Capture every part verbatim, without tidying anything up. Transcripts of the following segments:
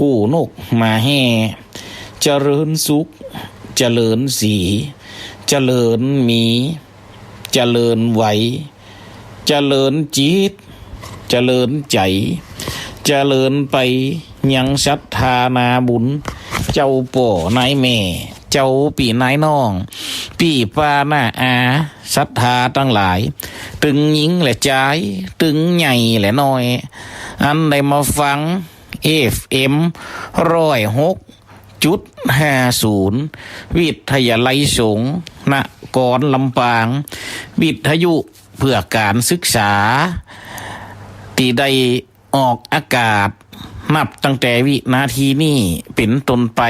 กู้นกมาแห่ เจริญสุข เจริญศรี เจริญมี เจริญไหว เจริญจิต เจริญใจ๋ เจริญไปยังศรัทธานาบุญ เจ้าป้อนายแม่ เจ้าปี้นายน้อง ปี้ป้าน้าอา ศรัทธาตังหลาย ตึงญิงและจาย ตึงใหญ่และน้อย อันได้มาฟัง เอฟเอ็ม ร้อยหกจุดห้าศูนย์ วิทยาลัยสงฆ์นครลำปาง วิทยุเพื่อการศึกษา ตี้ได้ออกอากาศ นับตั้งแต่วินาทีนี้เป๋นต้นไป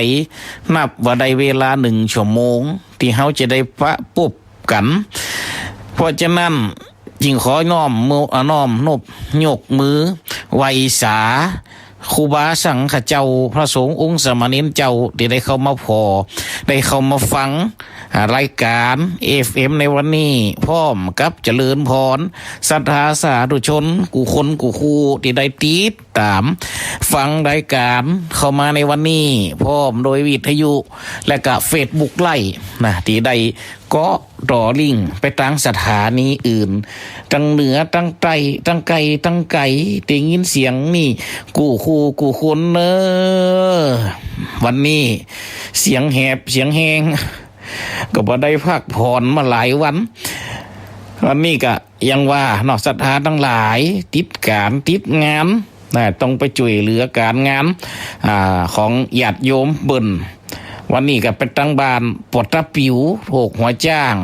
นับว่าได้เวลาหนึ่งชั่วโมง ตี้เฮาจะได้ปะปบกั๋น เพราะฉะนั้น จึงขอน้อมมือ อ่า น้อมนบยกมือไหว้สา ครูบาสังฆเจ้า พระสงฆ์องค์สามเณรเจ้า ตี้ได้เข้ามาผ่อ ได้เข้ามาฟัง อ่า รายก๋าน เอฟเอ็ม ในวันนี้ พร้อมกับเจริญพร ศรัทธาสาธุชน กู้คนกู้ครู ตี้ได้ติดต๋าม ฟังรายก๋านเข้ามาในวันนี้ พร้อมโดยวิทยุ และก็เฟซบุ๊กไลฟ์นะ ตี้ได้ ก็ต่อลิงก์ไปตางสถานีอื่น ตังเหนือ ตังใต้ ตังไก๋ ตังไก๋ ได้ยินเสียงนี่ กู้คู่กู้คนเน้อ วันนี้เสียงแหบ เสียงแฮง ก็บ่ได้พักผ่อนมาหลายวัน วันนี้ก็อย่างว่าเนาะ ศรัทธาตังหลาย ติดก๋าน ติดงาน นะ ต้องไปจ้วยเหลือก๋านงาน อ่า ของญาติโยมเปิ้น วันนี้ก็ไปตางบ้านปอตะปิ๋ว โภคหัวจ๊าง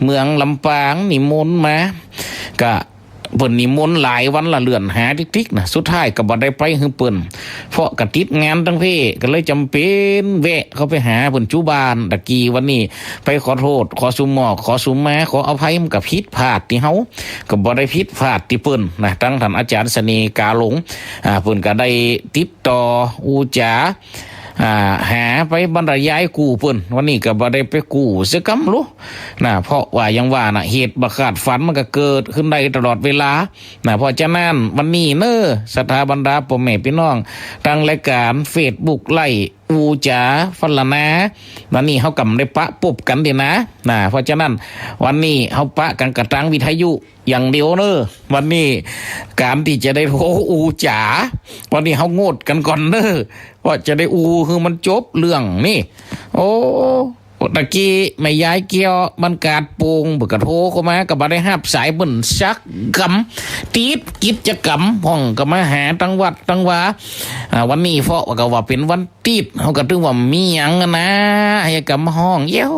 เมืองลำปาง นิมนต์มา ก็เปิ้นนิมนต์หลายวันละ เลื่อนหาติ๊กๆ นะ สุดท้ายก็บ่ได้ไปหื้อเปิ้น เพราะก็ติดงานตังเพ ก็เลยจ๋ำเป๋นแวะเข้าไปหาเปิ้นจุบ้าน ตะกี้วันนี้ไปขอโต้ษ ขอสุหมอก ขอสุมา ขออภัย มันก็ผิดพลาดตี้เฮา ก็บ่ได้ผิดพลาดตี้เปิ้นนะ ตังต้านอาจ๋ารย์เสน่ห์ กาหลง อ่า เปิ้นก็ได้ติดต่ออู้จ๋า อ่า หาไปบรรยายกู้เปิ้น วันนี้ก็บ่ได้ไปกู้สักกำลู้นะ เพราะว่าอย่างว่านะ เหตุบ่คาดฝันมันก็เกิดขึ้นได้ตลอดเวลานะ เพราะฉะนั้นวันนี้เน้อ ศรัทธาบรรดาป้อแม่ปี้น้อง ตางรายก๋านเฟซบุ๊กไลฟ์ อู้จ๋าฟันละนา วันนี้เฮาก็บ่ได้ปะปบกั๋นตี้นา นะ เพราะฉะนั้นวันนี้เฮาปะกั๋นกะตางวิทยุอย่างเดียวเน้อ วันนี้ก๋านตี้จะได้โทรอู้จ๋า วันนี้เฮางดกั๋นก่อนเน้อ เพราะจะได้อู้หื้อมันจบเรื่องนี่ โอ้ ตะกี้แม่ยายแก้วบ้านกาดโป่ง เปิ้นก็โทรเข้ามา ก็บ่ได้ฮับสายเปิ้นสักกำ ติดกิจกรรมพ่อง ก็มาหาตางวัดตางวา อ่า วันนี้เฟ้อว่าก็ว่าเป๋นวัน ติด เฮาก็ตึงว่ามีหยังอะนะ เฮาก็มาฮ้อง เยียว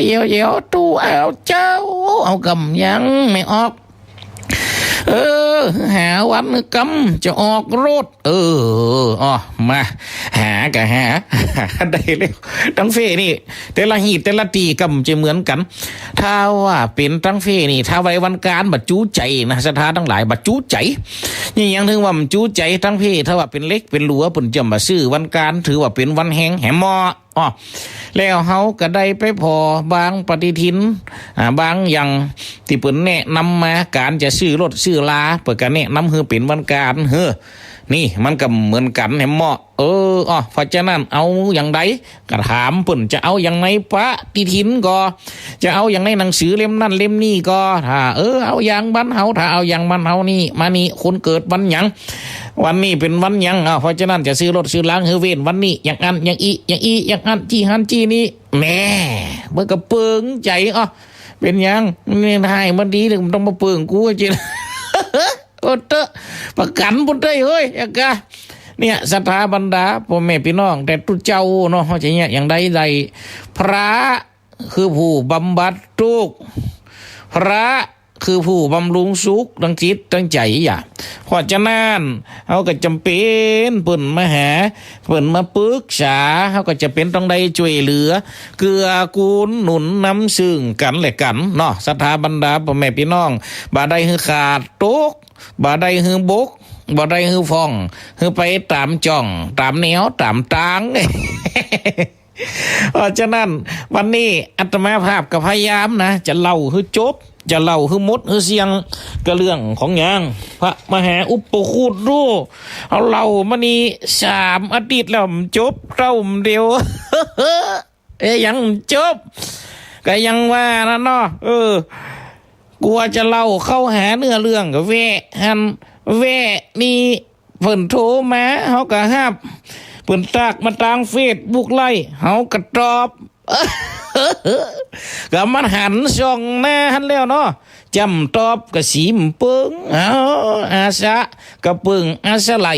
เยียว เยียว ตู้อ้าวเจ้า เฮาก็บ่ยังไม่ออก เออ หาวันกำจะออกโลด เออ อ้อ มา หาก็หา ได้แล้ว ตังเฟ้นี่ แต่ละฮีตแต่ละตี้ก็บ่จะเหมือนกั๋น ถ้าว่าเป๋นตังเฟ้นี่ ถ้าว่าได้วันก๋านบ่จู๋ใจ๋นะ ศรัทธาตังหลาย บ่จู๋ใจ๋ นี่ยังถือว่าบ่จู๋ใจ๋ตังเฟ้ ถ้าว่าเป๋นเหล็กเป๋นหลัว เปิ้นจะบ่ซื้อวันก๋าน ถือว่าเป๋นวันแฮงแหมเมาะ อ้อ แล้วเฮาก็ได้ไปผ่อบางปฏิทิน อ่า บางอย่างตี้เปิ้นแนะนำมา ก๋านจะซื้อรถซื้อลา เปิ้นก็แนะนำหื้อเป๋นวันก๋าน เฮ้อ นี่มันก็เหมือนกั๋นแหมเมาะ เออ อ้อ เพราะฉะนั้นเอาอย่างใด ก็ถามเปิ้น จะเอาอย่างในปฏิทินก็ จะเอาอย่างในหนังสือเล่มนั้นเล่มนี้ก็ ถ้า เออ เอาอย่างบ้านเฮา ถ้าเอาอย่างบ้านเฮานี่ มานี่ คนเกิดวันหยัง วันนี้เป๋นวันหยัง อ้าว เพราะฉะนั้นจะซื้อรถซื้อลาหื้อเว้นวันนี้ อย่างอั้น อย่างอี้ อย่างอี้ อย่างอั้น จี้หั้น จี้นี้ แหม เปิ้นก็เปิงใจ๋ อ้อ เป๋นหยัง นี่ให้มันดี บ่ต้องมาเปิงกูจริง โอ้เต๊อะ ประกั๋นบ่ได้เฮ้ย อะกะ เนี่ย ศรัทธาบรรดาป้อแม่ปี้น้อง แต่ตุ๊เจ้าเนาะ เฮาจะเยียะอย่างใดได้ พระคือผู้บำบัดตุ๊กข์ พระคือผู้บำรุงสุขตังจิตตังใจ๋อะ เพราะฉะนั้น เฮาก็จ๋ำเป๋น เปิ้นมาหา เปิ้นมาปรึกษา เฮาก็จ๋ำเป๋นต้องได้จ้วยเหลือ เกื้อกูลหนุนนำซึ่งกั๋นและกั๋นเนาะ ศรัทธาบรรดาป้อแม่ปี้น้อง บ่ได้หื้อขาดตุ๊กข์ บ่ได้หื้อบก บ่ได้หื้อพ่อง หื้อไปต๋ามจ่อง ต๋ามแนว ต๋ามตาง เพราะฉะนั้น วันนี้อาตมาภาพก็พยายามนะ จะเล่าหื้อจบ จะเล่าหื้อหมดหื้อเสี้ยง กะเรื่องของหยัง พระมหาอุปคุตรู้ เฮาเล่ามานี่สามอาทิตย์แล้ว บ่จบเต้าเดียว เอ๊ย ยังบ่จบ กะยังว่านั่นเนาะ เออ กว่าจะเล่าเข้าหาเนื้อเรื่องกะแวะหั้นแวะนี่ เปิ้นโทรมา เฮากะฮับ เปิ้นตั๊กมาตางเฟซบุ๊กไลน์ เฮากะตอบ กะมันหันช่องหน้าหั้นแล้วเนาะ จ้ำตอบกะสีบ่เปิง อ้าว อาสะกะเปิง อาสะไหล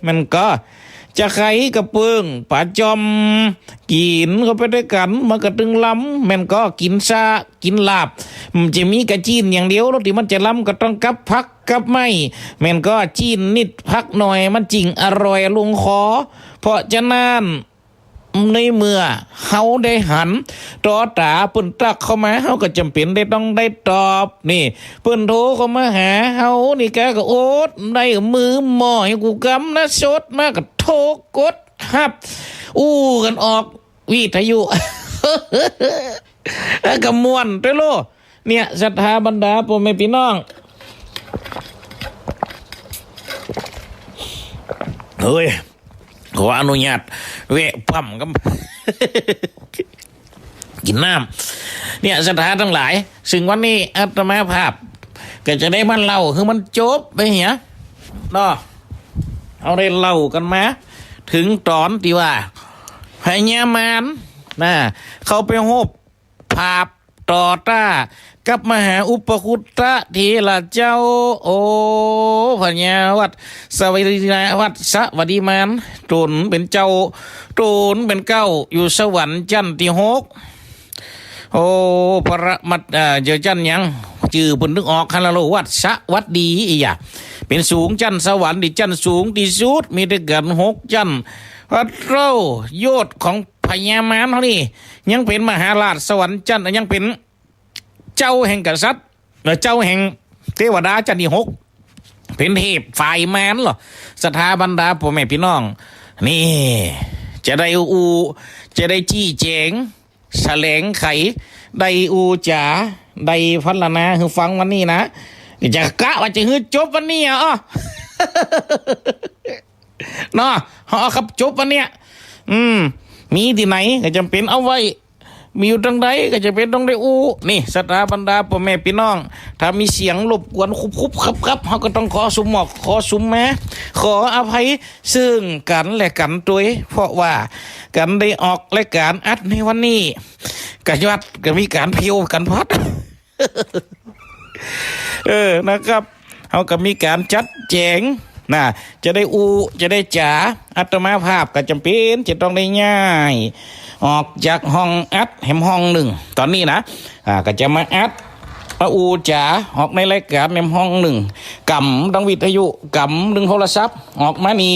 แม่นก่อ จะใคกะเปิง ป๋าจอม กิ๋นเข้าไปตวยกั๋น มันกะตึงลำ แม่นก่อ กิ๋นซะ กิ๋นลาบ มันจะมีกะจีนอย่างเดียว แล้วตี้มันจะลำกะต้องกับผักกับไม้ แม่นก่อ จีนนิดผักหน่อย มันจึงอร่อยลงคอ เพราะฉะนั้น ในเมื่อเฮาได้หันต่อต๋าเปิ้นตั๊กเข้ามา เฮากะจ๋ำเป๋นได้ต้องได้ตอบ นี่ เปิ้นโทรเข้ามาหาเฮานี่กะ กะอดได้ มือหม้อหื้อกูกำนะ สดมากะโทรกดฮับ อู้กั๋นออกวิทยุ แล้วกะม่วนตวยโล เนี่ย ศรัทธาบรรดาป้อแม่ปี้น้อง เฮ้ย ขออนุญาตแวะปั๊มกำ กิ๋นน้ำ เนี่ย ศรัทธาตังหลาย ซึ่งวันนี้อาตมาภาพกะจะได้มาเล่าหื้อมันจบไปเหียเนาะ เฮาได้เล่ากั๋นมา เถิงต๋อนตี้ว่า พญามารนะ เข้าไปฮบ ผาบต่อต้ากับมหาอุปคุตตะเถระเจ้า โอ้ พญาวัสสวัสดี วัสสวัสดีมาน ต๋นเป๋นเจ้า ต๋นเป๋นเก๊า อยู่สวรรค์จั๊นตี้หก โอ้ พระมัด อ่า เจ้าจั๊นหยัง จื้อเปิ้นตึงออก ฮัลโหล วัสสวัสดี อีหยา เป๋นสูงจั๊นสวรรค์ตี้จั๊นสูงตี้สุด มีตวยกั๋นหกจั๊น พระเจ้ายอดของ พญามารเฮานี่ ยังเป๋นมหาราชสวรรค์จั๊น ยังเป๋นเจ้าแห่งกษัตริย์ และเจ้าแห่งเตวดาจั๊นตี้หก เป๋นเทพฝ่ายมารเหรอ ศรัทธาบรรดาป้อแม่ปี้น้อง นี่ จะได้อู้ จะได้จี้แจ๋ง แสลงไข ได้อู้จ๋า ได้พรรณนาหื้อฟังวันนี้นะ จะกะว่าจะหื้อจบวันนี้อะ อ้อ เนาะ เฮาเอาครับจบวันเนี้ย อืม มีตี้ไหนกะจ๋ำเป๋นเอาไว้ มีอยู่ตรงใดกะจ๋ำเป๋นต้องได้อู้ นี่ ศรัทธาบรรดาป้อแม่ปี้น้อง ถ้ามีเสียงรบกวนคุบๆ คับๆ เฮากะต้องขอสุมหมอก ขอสุมมา ขออภัยซึ่งกั๋นและกั๋นตวย เพราะว่ากั๋นได้ออกรายก๋านอัดในวันนี้ กะยอดกะมีก๋านเพลวก๋านพัด เออ นะครับ เฮากะมีก๋านจัดแจ๋งนะ จะได้อู้ จะได้จ๋า อาตมาภาพกะจ๋ำเป๋นจะต้องได้ย้ายออกจากห้องอัดแหมห้องนึ่ง ต๋อนนี้นะ อ่า กะจะมาอัด มาอู้จ๋าออกในรายก๋านแหมห้องนึ่ง กำตึงวิทยุ กำตึงโทรศัพท์ ออกมานี่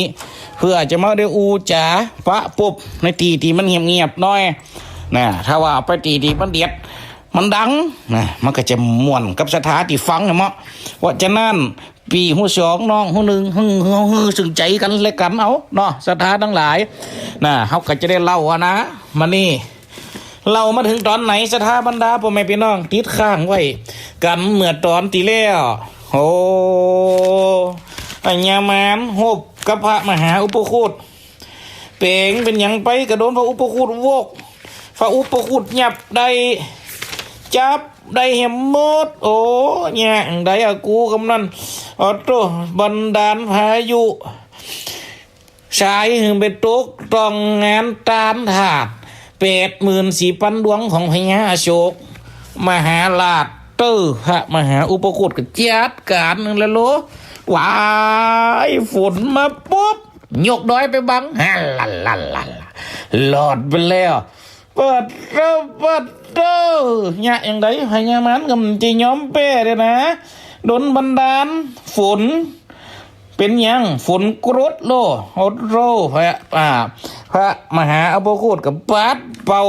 เปื้อจะมาได้อู้จ๋าปะปุ๊บ ในตี้ตี้มันเงียบๆ หน้อย นะ ถ้าว่าไปตี้ตี้มันเดียด มันดัง นะ มันกะจะม่วนกับศรัทธาตี้ฟังนะเมาะ เพราะฉะนั้น ปี้ฮู้สอง น้องฮู้นึ่ง หื้อ หื้อ หื้อ ซึ่งใจ๋กั๋นและกั๋นเอา เนาะ ศรัทธาตังหลาย นะ เฮากะจะได้เล่าอะนะ มานี่ เล่ามาเถิงต๋อนไหน ศรัทธาบรรดาป้อแม่ปี้น้อง ติดค้างไว้กั๋นเมื่อต๋อนตี้แล้ว โอ้ พญามารฮบกับพระมหาอุปคุต เป๋น เป๋นหยังไปกะโดนพระอุปคุตวก พระอุปคุตยับได้ จับได้แหมหมด โอ้ แหมหยังได้อะกูกำนัน โอ้โต บันดาลพายุ สายหื้อไปตกต้องงานตานธาตุ แปดหมื่นสี่ปันดวงของพญาอโศก มหาราช เต้อ พระมหาอุปคุตกะจัดก๋านนึ่งแล้วโล หวาย ฝนมาปุ๊บ ยกดอยไปบัง ฮัลลาลาลาลา รอดไปแล้ว ปัดเต้อ ปัดเต้อ เยียะหยังใด พญามารกะบ่จะยอมแป๊เด้อนะ โดนบันดาลฝน เป๋นหยัง ฝนกรดโล โอ้โต พระ อ่า พระมหาอุปคุตกะปัดเป่า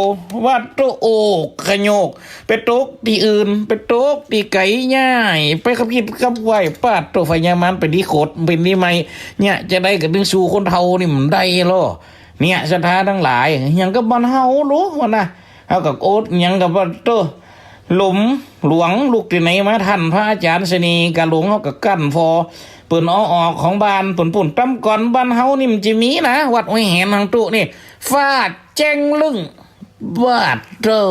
วัตถุโอกขโยก ไปตกตี้อื่น ไปตกตี้ไก๋ย้าย ไปขับคิดขับไหว ปัดโต พญามารเป๋นตี้ขด เป๋นตี้ไหม้ เยียะจะใดกะตึงสู้คนเฒ่านี่บ่ได้โล เนี่ย ศรัทธาตังหลาย หยังกะบ่เฮาโล ว่านะ เฮากะอด หยังกะบ่โต หลุมหลวงลุกตี้ไหนมา ท่านพระอาจารย์เสน่ห์กาหลง เฮาก็กั้นผ่อเปิ้นเอาออกของบ้านเปิ้นปู๊น ตำก่อนบ้านเฮานี่มันจะมีนะ วัดห้วยแหนหังตุ๊นี่ ฟ้าแจ้งลึ่ง บาดเต้า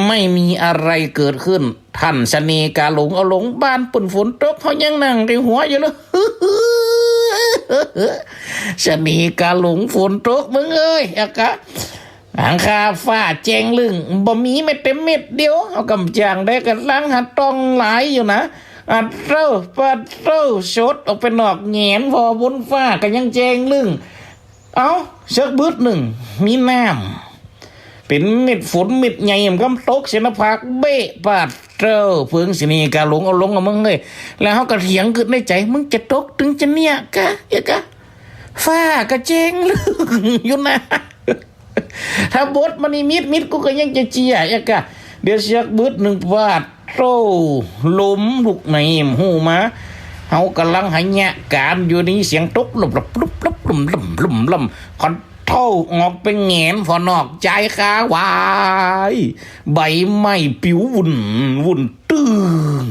ไม่มีอะไรเกิดขึ้น ท่านเสน่ห์กาหลงเอาลงบ้านเปิ้น ฝนตกเฮายังนั่งตี้หัวอยู่เลย เสน่ห์กาหลง ฝนตกมึงเอ้ย อะกะ หังคาฟ้าแจ้งลึ่ง บ่มีแม้แต่เม็ดเดียว เฮากำจ่างได้กำลังหาต้องหลายอยู่นะ อะเต้า ปาดเต้า สดออกไปนอก แหงนผ่อบนฟ้าก็ยังแจ้งลึ่ง เอ้า เสิกบึดนึ่ง มีน้ำ เป๋นเม็ดฝนเม็ดใหญ่ มันก็ตกใส่หน้าผากเบ้ ปาดเต้า เปิ้นเสน่ห์กาหลงเอาลงอะมึงเอ้ย แล้วเฮาก็เถียงกึ๊ดในใจ๋ มึงจะตกตึงจะเนี้ยกะ เอ๊ะกะ ฟ้าก็แจ้งลึ่งอยู่นะ ถ้าบทมานี่มิดๆ กูก็ยังจะเจื้อ เอ๊ะกะ เดี๋ยวเสิกบึดนึ่ง ปาดโต้ ลมลุกไหนบ่ฮู้มา เฮากำลังหาเยียะก๋านอยู่นี่ เสียงตกลุบลับลุบลับลุมล่ำลุมล่ำ คันเต้าออกไปแหงนผ่อนอก จายคาวาย ใบไม้ปิววุ่นวุ่น ตึ้ง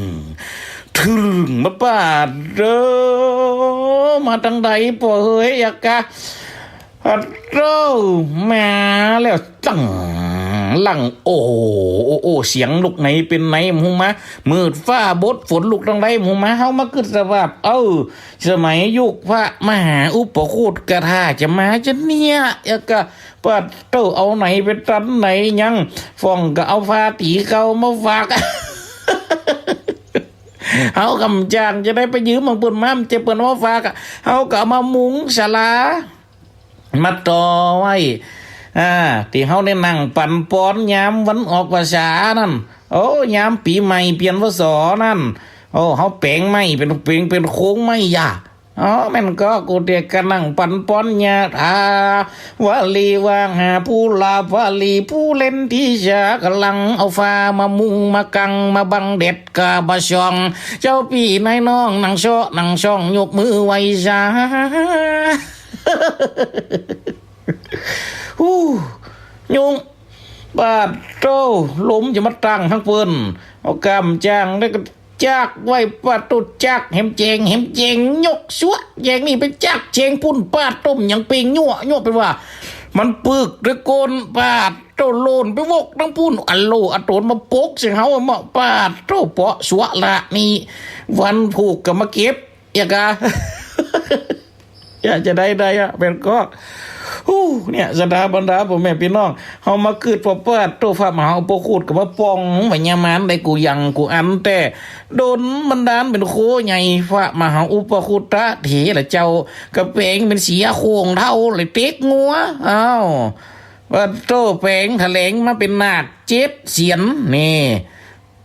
ตึ้ง มา ปาดเต้า มาตางใดป้อเฮย เอ๊ะกะ ปาดเต้า มาแล้ว ตึ้ง ลัง โอ้ โอ้ โอ้ เสียงลุกไหนเป๋นไหนบ่ฮู้มา มืดฟ้าบด ฝนลุกตางใดบ่ฮู้มา เฮามากึ๊ดสภาพ เอ้า สมัยยุคพระมหาอุปคุตกะ ถ้าจะมาจะเนี้ย เอ๊ะกะ ปาดเต้า เอาไหนไปตันไหนยัง ฝ่องก็เอาผ้าตี๋เก่ามาฝาก เฮากำจ่างจะได้ไปยืมของเปิ้นมา บ่ใจ้เปิ้นเอามาฝากอะ เฮาก็เอามามุงศาลา มาต่อไว้ อ่า ตี้เฮาได้นั่งปั๋นปอนยามวันออกพรรษานั้น โอ้ ยามปี๋ใหม่เปลี่ยน พ.ศ. นั้น โอ้ เฮาแป๋งไม้เป๋น เป๋น เป๋นโครงไม้หญ้า อ๋อ แม่นก็ กูเตียกก็นั่งปั๋นปอนยา ทา วลีวาหา ผู้หลาบวลี ผู้เล่นตี้จะก๋ำลังเอาฝ้ามามุงมากังมาบังแดดกาบ่ส่อง เจ้าปี้นายน้องนั่งเซาะนั่งซ่อง ยกมือไหว้สา ฮู้ ยุง ปาดโต้ ลมจะมาตั้งหั้งเปิ้น เฮากำจ่างได้ก็จักไว้ ปาดโต้ จักแหมแจง แหมแจง ยกสัวแจงนี่ไปจักแจงปู๊น ปาดโต้ ยังเป๋งยั่ว ยั่วเป๋นว่า มันปึกตะโกน ปาดโต้ โลนไปวกตังปู๊น อะโลอะโตนมาปกใส่เฮาอะเมาะ ปาดโต้ เปาะสัวละนี่ วันผูกก็มาเก็บ เอ๊ะกะ อยากจะได้ได้อะ แม่นก็ ฮู้ เนี่ย ศรัทธาบรรดาป้อแม่ปี้น้อง เฮามากึ๊ดว่า ปาดโต้ พระมหาอุปคุตก็มาป่อง พญามารได้กู้อย่างกู้อัน แต่ดลบันดาลเป๋นโคใหญ่ พระมหาอุปคุตเถระเจ้า ก็แป๋งเป๋นเสือโคร่งเถ่า เลยเต็กงัว อ้าว ปาดโต้ แป๋งแถลงมาเป๋นนาคเจ็ดเสียน นี่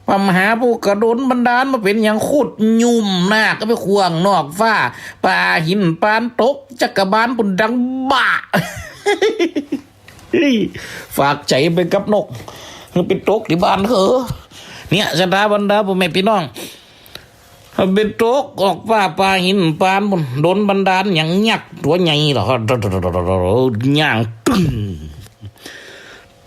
พระมหาผู้กระดลบันดาลมาเป๋นหยัง ขุดหยุมนาคก็ไปขว้างนอกฟ้า ปาหินปานตกจักรบาลปู๊นดังบ้า เฮ้ย ฝากใจ๋ไปกับนก หื้อไปตกตี้บ้านเถอะ เนี่ย ศรัทธาบรรดาป้อแม่ปี้น้อง ไปตกออกฟ้า ปาหินปานปู๊น ดลบันดาลหยังยักษ์ตั๋วใหญ่เหรอ ย่างตึ้ง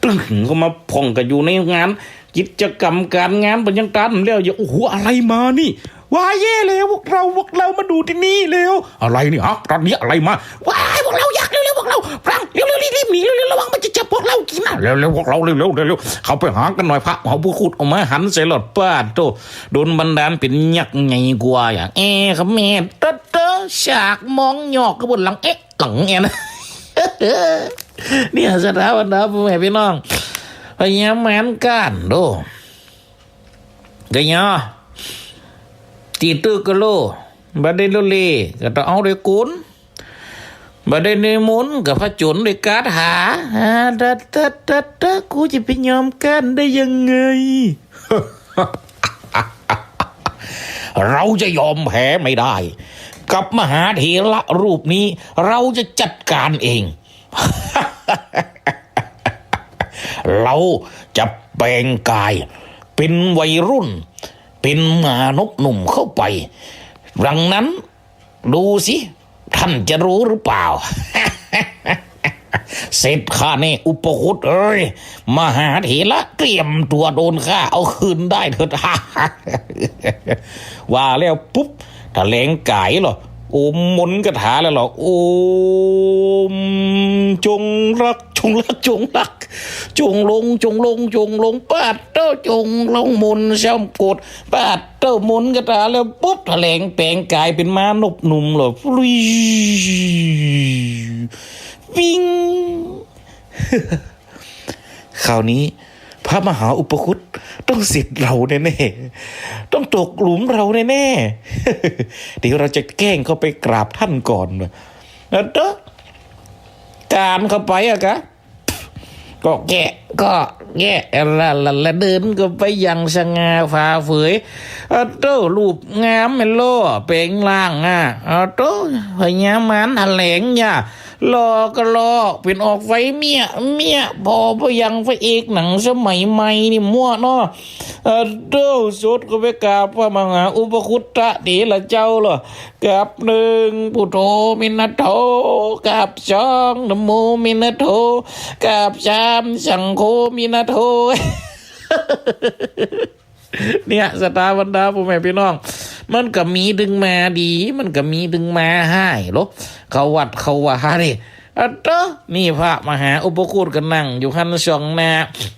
ตึ้ง ก็มาพ่องกันอยู่ในงาน กิจกรรมก๋านงานเปิ้นยังตันแล้ว อย่า โอ้โห อะไรมานี่ ว้าย แย่แล้ว พวกเรา พวกเรามาดูตี้นี่แล้ว อะไรนี่ฮะ ตอนนี้อะไรมา ว้าย พวกเรายักษ์ เร็วๆ พวกเรา พลัง เร็วๆ รีบๆ หนี เร็วๆ ระวังมันจะจับพวกเรากิ๋นนะ เร็วๆ พวกเรา เร็วๆ เร็วๆ เข้าไปหากันหน่อย พระมหาอุปคุตออกมาหันใส่หลอด ปาดโต้ ดลบันดาลเป๋นยักษ์ใหญ่กว่าอย่าง แอะ เขมร เต๊อะๆ ฉากมองหยอกกะบนหลัง เอ๊ะ หลังแอะนะ เนี่ย ศรัทธาบรรดาป้อแม่ปี้น้อง พญามารก้านโด้ กะยอ ตี้ตึกกะโล บ่ได้โลเล ก็ต้องเอาด้วยกุน บ่ได้นิมนต์ก็ผจญด้วยคาถา อ่า ตะ ตะ ตะ ตะ กูจะไปยอมก้านได้ยังไง เราจะยอมแพ้ไม่ได้ กับมหาเถระรูปนี้ เราจะจัดการเอง เราจะแป๋งก๋ายเป๋นวัยรุ่น เป๋นมานพหนุ่มเข้าไป ดังนั้น ดูสิ ท่านจะรู้หรือเปล่า เสร็จข้าแน่ อุปคุตเอ้ย มหาเถระเตรียมตั๋วโดนข้า เอาคืนได้เถิด ว่าแล้วปุ๊บ ถแถลงก๋ายเหรอ โอมมนต์คาถาแล้วเหรอ โอม จงรัก จงรัก จงรัก จงลง จงลง จงลง ปาดเต้า จงลง มนต์ซ้ำกด ปาดเต้า มนต์คาถาแล้วปุ๊บ ถแถลงแปลงก๋ายเป๋นม้านพหนุ่มเหรอ ฟรี วิ่ง คราวนี้ พระมหาอุปคุตต้องเสร็จเราแน่ๆ ต้องตกหลุมเราแน่ๆ เดี๋ยวเราจะแกล้งเข้าไปกราบท่านก่อน เออ เด้อ การเข้าไปอะกะ ก็แกะ ก็แกะ ละ ละ ละ เดินเข้าไปอย่างสง่าผ่าเผย อะโต้ รูปงามแม่นล่อ แป๋งร่างอะ อะโต้ พญามารถแถลงอย่า หล่อก็หล่อ เป๋นออกไฟเมี้ย เมี้ย ผ่อไปอย่างพระเอกหนังสมัยใหม่นี่มั่วเนาะ อะโต้ สดเข้าไปกราบพระมหาอุปคุตตะเถระเจ้าเหรอ กราบหนึ่ง พุทโธ มินะโถ กราบสอง ธัมโม มินะโถ กราบสาม สังโฆ มินะโถ เนี่ย ศรัทธาบรรดาพ่อแม่พี่น้อง มันก็มีตึงมาดี มันก็มีตึงมาฮ้ายโล เข้าวัดเข้าวานี่ อะโต้ นี่พระมหาอุปคุตก็นั่งอยู่หั้นสองหน้า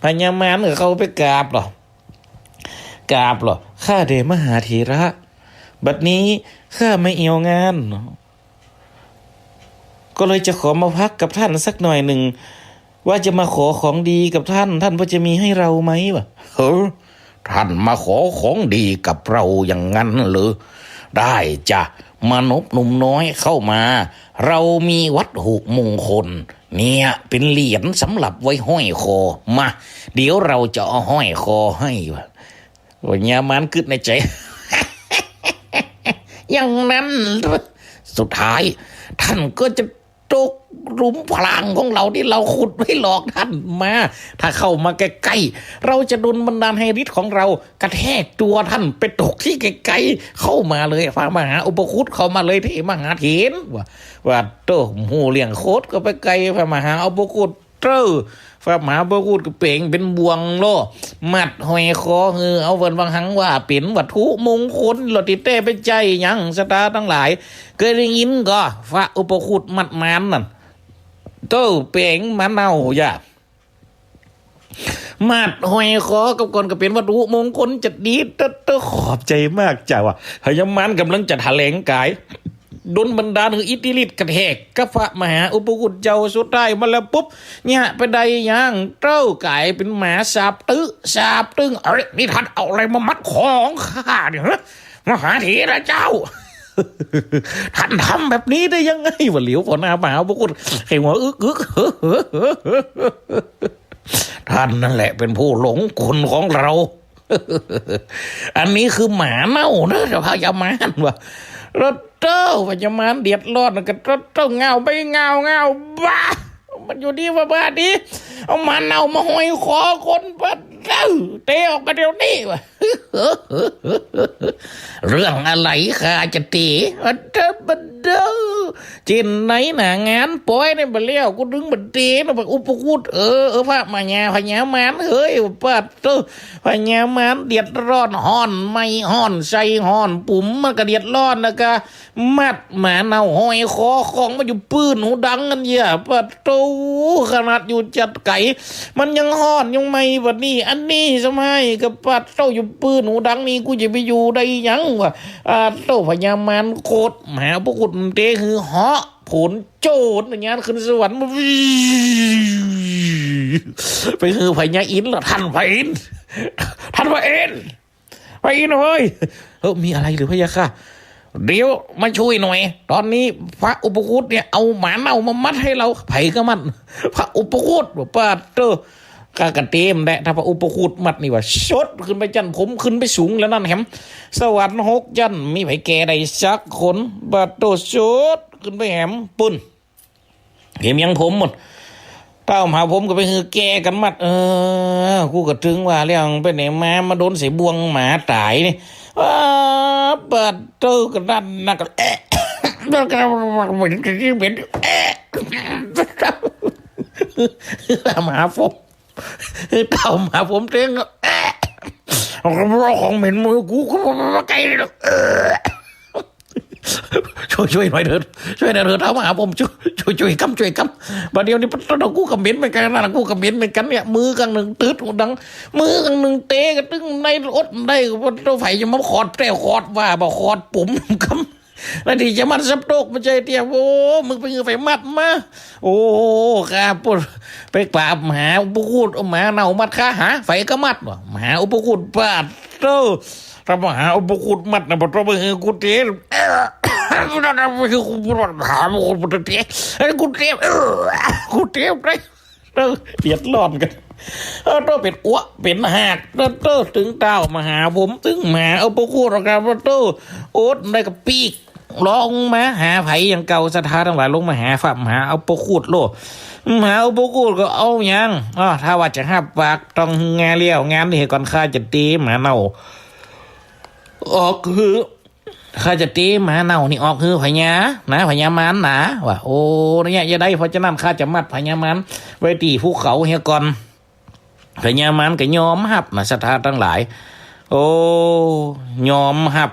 พญามารก็เข้าไปกราบเหรอ กราบเหรอ ข้าแต่มหาเถระ บัดนี้ข้ามาแอวงาน ก็เลยจะขอมาพักกับท่านสักหน่อยหนึ่ง ว่าจะมาขอของดีกับท่าน ท่านพอจะมีให้เราไหมวะ เฮ้อ ท่านมาขอของดีกับเราอย่างนั้นเหรอ ได้จ้ะ มานพหนุ่มน้อยเข้ามา เรามีวัตถุมงคล เนี่ย เป๋นเหรียญสำหรับไว้ห้อยคอ มา เดี๋ยวเราจะเอาห้อยคอให้วะ พญามารกึ๊ดในใจ๋ อย่างนั้น สุดท้าย ท่านก็จะตกหลุมพรางของเราที่เราขุดไว้หลอกท่านมา ถ้าเข้ามาใก้ๆ เราจะดลบันดาลให้ฤทธิ์ของเรากระแทกตั๋วท่านไปตกตี้ใก้ๆ เข้ามาเลย พระมหาอุปคุตเข้ามาเลย เถระมหาเถร ว่า ว่าโต้ ฮู้เรื่องโคตรก็ไปไกล พระมหาอุปคุต เต้อ พระมหาอุปคุตก็แป๋งเป๋นบ่วงโล มัดห้อยคอหื้อ เอาเปิ้นว่าหังว่าเป๋นวัตถุมงคล โลดตี้แต๊ไปใจ้หยัง ศรัทธาตังหลาย เกยได้ยินก่อ พระอุปคุตมัดมารนั่น เต้อ แป๋งหมาเน่าอย่า มัดห้อยคอกับก่อนก็เป๋นวัตถุมงคลจะดี เต้อ เต้อ ขอบใจ๋มากจ้ะ ว่าพญามารก่ำลังจะถะแหลงก๋าย ดลบันดาลหื้ออิทธิฤทธิ์กระแทกกับพระมหาอุปคุตเจ้า สุดท้ายมาแล้วปุ๊บ เนี่ยไปได้หยัง เต้อ ก๋ายเป๋นหมาสาบตึ๊ สาบตึง เอ้ย นี่ท่านเอาอะไรมามัดคอของข้าเนี่ยฮะ มหาเถระเจ้า ท่านทำแบบนี้ได้ยังไงวะ เหลียวผ่อหน้ามหาอุปคุต ใค่หัวอึกอึก ท่านนั่นแหละเป๋นผู้หลงกลของเรา อันนี้คือหมาเน่าเนอะ พญามารว่า โลดเต้อ พญามารเดือดร้อนก็โลดเต้อ เง่าไปเง่า เง่า บ้า มันอยู่นี่ว่าบ้าดี เอาหมาเน่ามาห้อยคอคน ปะเต้อ เตะออกไปเดี๋ยวนี้วะ เรื่องอะไรข้าจะเตะ ปะเต้อ ปะเต้อ เจ้นไหนหน้างานปอยเนี่ย บ่แล้วกูตึงบ่เตะนะ พระอุปคุต เออ เออ พระมหา พญามาร เฮ้ย ปะเต้อ พญามารเดือดร้อน ฮ้อนไหม้ ฮ้อนใส่ ฮ้อนปุ๋ม มันก็เดือดร้อนนะกะ มัดหมาเน่าห้อยคอของมันอยู่ปื้นหูดังนั่นเยียะ ปะโต้ ขนาดอยู่จัดไก๋ มันยังฮ้อนยังไหม้ บัดนี้ อันนี้สมัยก็ปะโต้อยู่ปื้นหูดังนี่ กูจะไปอยู่ได้หยังวะ อ่า โต้ พญามารโคตร มหาอุปคุตมันเตะหื้อเหาะ โผนโจรอย่างเงี้ย ขึ้นสวรรค์มา ไปหื้อพญาอินทร์ละ ท่านพระอินทร์ ท่านพระอินทร์ พระอินทร์เฮ้ย เออ มีอะไรหรือพะยะค่ะ เดี๋ยวมาช่วยหน่อย ตอนนี้พระอุปคุตเนี่ยเอาหมาเน่ามามัดให้เรา ใผก็มัด พระอุปคุต ว่าปะโต้ ข้าก็เตรียมแหละ ถ้าพระอุปคุตมัดนี่ว่า สดขึ้นไปจั้น ผมขึ้นไปสูงแล้วนั่นแหม สวรรค์หกจั้น มีใผแก่ได้สักคน ปะโต้ สดขึ้นไปแหม ปุ้น เห็นยังผมหมด เต้ามหาพรหมก็ไปหื้อแก่กั๋นมัด เออ กูก็ตึงว่าแล้ว ไปไหนมา มาโดนใส่บ่วงหมาต๋ายนี่ อ้า ปะโต้ ก็นั่นนะ ก็แอะ แล้วก็เหม็น เหม็น แอะ ท้าวมหาพรหม ท้าวมหาพรหมเต้ง เอาของเหม็นมาหื้อกู กูบ่ใก้ดอก ช่วย ช่วยหน่อยเถิด ช่วยหน่อยเถิด ท้าวมหาพรหม ช่วย ช่วย ช่วยกำ ช่วยกำ บ่าเดี่ยวนี้ โต๊ะ โต๊ะ กูก็เหม็นเหมือนกั๋นนะ กูก็เหม็นเหมือนกั๋นเนี่ย มือข้างนึ่งตึ๊ดดัง มือข้างนึ่งเตะกระตึ้งในอดได้ ว่าโต๊ะ ใผจะมาขอดแตร้วขอดว่า บ่ขอดปุ๋มกำ แล้วตี้จะมัดสับโต๊ะ บ่ใจ้เตี้ย โอ้ มึงไปหื้อใผมัดมา โอ้ ข้าปุ๊ด ไปกราบมหาอุปคุต เอาหมาเน่ามัดข้า หา ใผก็มัดวะ มหาอุปคุต ปาดโธ่ ถ้ามหาอุปคุตมัดนะ บ่ต้องไปหื้อกูเตะ หา กูเตะ เอ้ย กูเตะ เออ กูเตะได้ เออ เดือดร้อนกั๋น เออ โต๊ะ เป๋นอัวเป๋นหาก เออ โต๊ะ ตึงท้าวมหาพรหม ตึงมหาอุปคุต เอากราบ โต๊ะ อดได้ก็ปิ๊ก ลงมาหาใผอย่างเก่า ศรัทธาตังหลาย ลงมาหาพระมหาอุปคุตโลด มหาอุปคุตก็ เอาหยัง อ้อ ถ้าว่าจะฮับปาก ต้องงานแล้ว งานนี้ก่อน ข้าจะเตะหมาเน่าออกหื้อ ข้าจะเตะหมาเน่านี่ออกหื้อพญานะ พญามารนะ ว่า โอ้ เนี่ย จะได้ เพราะฉะนั้น ข้าจะมัดพญามารไว้ตี้ภูเขาเหียก่อน พญามารก็ยอมฮับนะ ศรัทธาตังหลาย โอ้ ยอมฮับ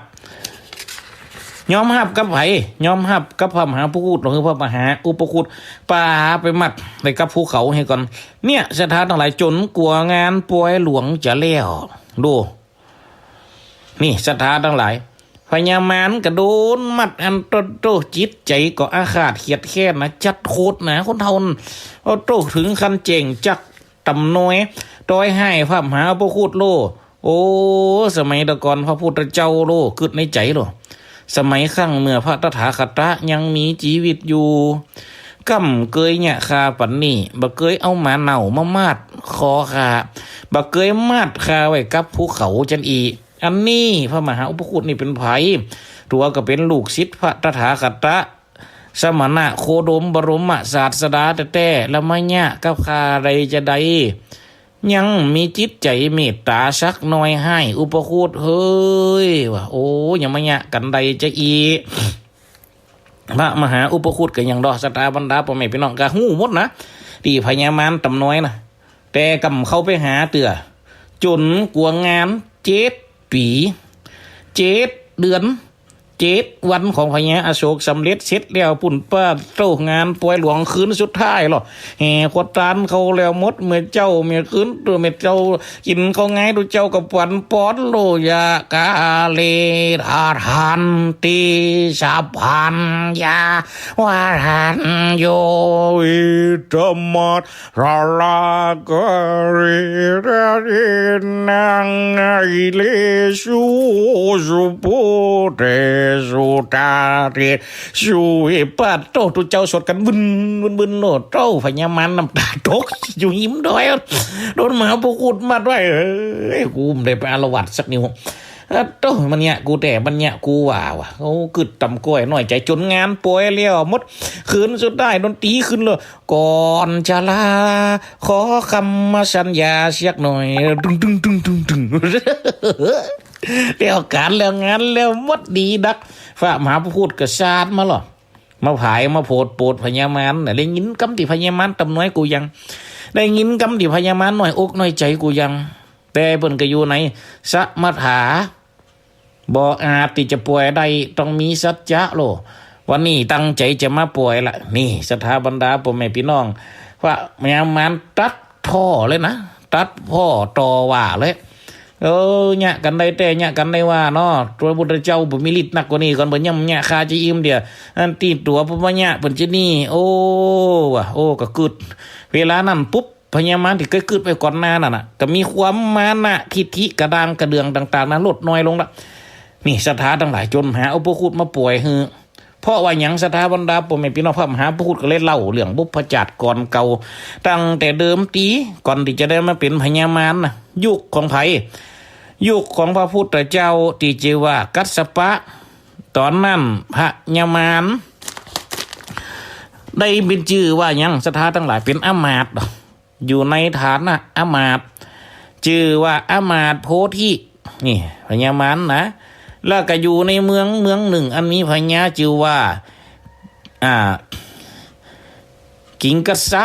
ยอมฮับกับใผ ยอมฮับกับพระมหาอุปคุต หรือพระมหาอุปคุต ปาไปมัดไว้กับภูเขาเหียก่อน เนี่ย ศรัทธาตังหลาย จ๋นกว่างานปอยหลวงจะแล้ว ดู นี่ ศรัทธาตังหลาย พญามารก็โดนมัดอันโต๊ะ โต๊ะ จิตใจ๋ก็อาฆาตเขียดแค้นนะ จัดโขดนะ คนเฒ่านั้น โอ้ โต๊ะ ถึงขั้นแจ้งจั๊กต่ำน้อย ต้อยฮ้ายพระมหาอุปคุตโลด โอ้ สมัยตะก่อนพระพุทธเจ้าโลด กึ๊ดในใจ๋โลด สมัยครั้งเมื่อพระตถาคตะยังมีจีวิตอยู่ ก้ำเกยเยียะข้าปั๋นนี้ บ่เกยเอาหมาเน่ามามัดคอข้า บ่เกยมัดข้าไว้กับภูเขาจั้นอี้ อันนี้พระมหาอุปคุตนี่เป๋นใผ ตั๋วก็เป๋นลูกศิษย์พระตถาคตะ สมณะโคดมบรมศาสดาแต๊ๆ แล้วมาเยียะกับข้าได้จาใด ยังมีจิตใจ๋เมตต๋าสักหน่อย ฮ้ายอุปคุตเฮย ว่า โอ้ ยังมาเยียะกั๋นได้จาอี้ พระมหาอุปคุตก็ยังดอ ศรัทธาบรรดาป้อแม่ปี้น้องก็ฮู้หมดนะ ตี้พญามารต่ำน้อยนะ แต่ก้ำเข้าไปหาเตื้อ จ๋นกว่างานเจ็ดปี๋ เจ็ดเดือน เจ็ดวันของพญาอโศกสำเร็จเสร็จแล้วปุ้น ปาโธ่ งานปอยหลวงคืนสุดท้ายลอ แห่ขวัญตานเข้าแล้วหมด เมื่อเจ๊าเมื่อคืน เมื่อเจ๊ากิ๋นข้าวงาย ตุ๊เจ้าก็ปั๋นปอนโล ยะกาเล ทะทันติ สัพพัญญา วะทัญโญ อิตมัส สะลา กะริ ทะเท นัง ไนเลสุ สุปุเตสุ ตาเตสุ วิปัสโต ตุ๊เจ้าสวดกั๋นบึน บึน บึนโลด โต้ พญามารน้ำต๋าตก อยู่หิมดอย โดนมหาอุปคุตมัดไว้ เอ้ย กูบ่ได้ไปอาละวาดสักนิด อะโต้ มันเยียะกูแต๊ มันเยียะกูว่า ว่า โอ้ กึ๊ดต่ำก้อย น้อยใจ๋ จ๋นงานปอยแล้วหมด คืนสุดท้ายดนตรีขึ้นเลย ก่อนจะลา ขอคำมั่นสัญญาสักหน่อย ตึง ตึง ตึง ตึง ตึง แล้วก๋านแล้วงานแล้วหมดดีดัก พระมหาอุปคุตก็สาดมาลอ มาผายมาโผดโปดพญามารน่ะ ได้ยินกำตี้พญามารต่ำน้อยกูยัง ได้ยินกำตี้พญามารน้อยอกน้อยใจ๋กูยัง แต่เปิ้นก็อยู่ในสมถะ บ่อาจตี้จะป่วยได้ ต้องมีสัจจะโลด วันนี้ตั้งใจ๋จะมาป่วยละ นี่ ศรัทธาบรรดาป้อแม่ปี้น้อง พระมหามารตัดพ้อเลยนะ ตัดพ้อต่อว่าเลย เออ เยียะกั๋นได้แต๊ เยียะกั๋นได้ว่าเนาะ ตั๋วพุทธเจ้าบ่มีฤทธิ์นักกว่านี้ก่อน เปิ้นยังเยียะข้าจะอิ่มเดี๋ยว อันตี้ตั๋วพุทธเจ้าเยียะเปิ้นจะนี่ โอ้ ว่า โอ้ ก็กึ๊ด เวลานั้นปุ๊บ พญามารตี้เกยกึ๊ดไว้ก่อนหน้านั้นน่ะ ก็มีความมานะทิฐิกระด้างกระเดื่องต่างๆ นั้นลดน้อยลงละ นี่ศรัทธาตังหลาย จ๋นมหาอุปคุตมาป่วยหื้อ เพราะว่าหยัง ศรัทธาบรรดาป้อแม่ปี้น้อง พระมหาอุปคุตก็เลยเล่าเรื่องบุพชาติก่อนเก่า ตั้งแต่เดิมตี้ ก่อนตี้จะได้มาเป๋นพญามารน่ะ ยุคของใผ ยุคของพระพุทธเจ้าตี้จื้อว่ากัสสปะ ต๋อนนั้นพญามาร ได้เป๋นจื้อว่าหยัง ศรัทธาตังหลาย เป๋นอำมาตย์ อยู่ในฐานะอำมาตย์ จื้อว่าอำมาตย์โพธิ นี่ พญามารนะ แล้วก็อยู่ในเมืองเมืองนึ่ง อันมีพญาจื้อว่า อ่า กิงคัสสะ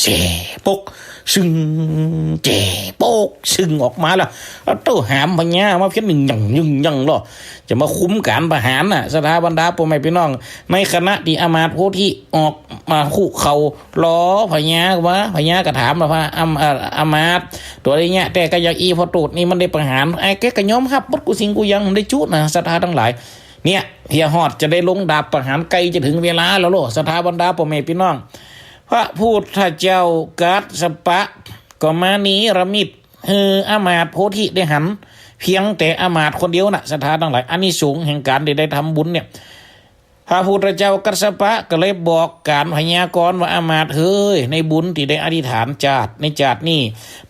แจ๋ปก ซึ่ง แจ๋ปก ซึ่งออกมาแล้ว เอาเต้าหามพญามาเพี้ยนหนึ่งหยั่งหนึ่งหยั่งลอ จะมาคุมก๋านประหารน่ะ ศรัทธาบรรดาป้อแม่ปี้น้อง ในขณะตี้อำมาตย์โพธิออกมาคุเข่าหลอพญาว่า พญาก็ถามว่า พระอำ- เอ่อ อำมาตย์ ตั๋วเนี้ย แต่ก็อยากอี้ พ่อตูดนี่มันได้ประหาร ไอ้แกก็ยอมฮับหมดกู้สิ่งกู้อย่าง มันได้จุ๊นะ ศรัทธาตังหลาย เนี่ย เหียฮอดจะได้ลงดาบประหาร ใก้จะเถิงเวลาแล้วโล ศรัทธาบรรดาป้อแม่ปี้น้อง พระพุทธเจ้ากัสสปะ ก็มาเนรมิตหื้ออำมาตย์โพธิได้หัน เพียงแต่อำมาตย์คนเดียวน่ะ ศรัทธาตังหลาย อานิสงส์แห่งก๋านได้ ได้ทำบุญเนี่ย พระพุทธเจ้ากัสสปะก็เลยบอกก๋านพยากรณ์ว่า อำมาตย์เฮย ในบุญตี้ได้อธิษฐานจาติ ในจาตินี้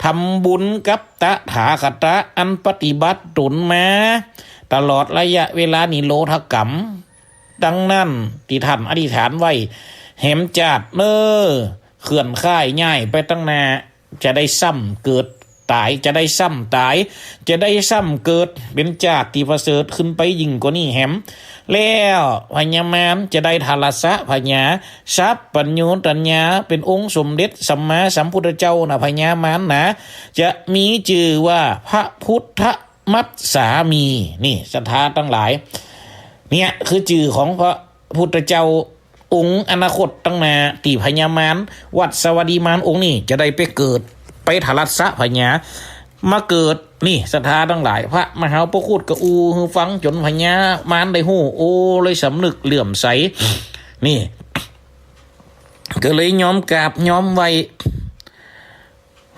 ทำบุญกับตถาคตะอันปฏิบัติต๋นมา ตลอดระยะเวลานิโรธกรรม ดังนั้นตี้ท่านอธิษฐานไว้ แหมจาติเน่อ เคลื่อนค่ายย้ายไปตังหน้า จะได้ซ้ำเกิดต๋าย จะได้ซ้ำต๋าย จะได้ซ้ำเกิดเป๋นจาติตี้ประเสริฐขึ้นไปยิ่งกว่านี้แหม แล้วพญามารจะได้ทรัสสะพญา สัพพัญญูตัญญา เป๋นองค์สมเด็จสัมมาสัมพุทธเจ้าน่ะ พญามารน่ะ จะมีจื้อว่าพระพุทธ มัสสามี นี่ ศรัทธาตังหลาย เนี่ยคือจื้อของพระพุทธเจ้าองค์อนาคตตังหน้า ตี้พญามารวัสสวัสดีมารองค์นี้จะได้ไปเกิด ไปทรัสสะพญา มาเกิด นี่ ศรัทธาตังหลาย พระมหาอุปคุตก็อู้หื้อฟังจ๋นพญามารได้ฮู้ โอ้ เลยสำนึกเลื่อมใส นี่ ก็เลยยอมกราบยอมไหว้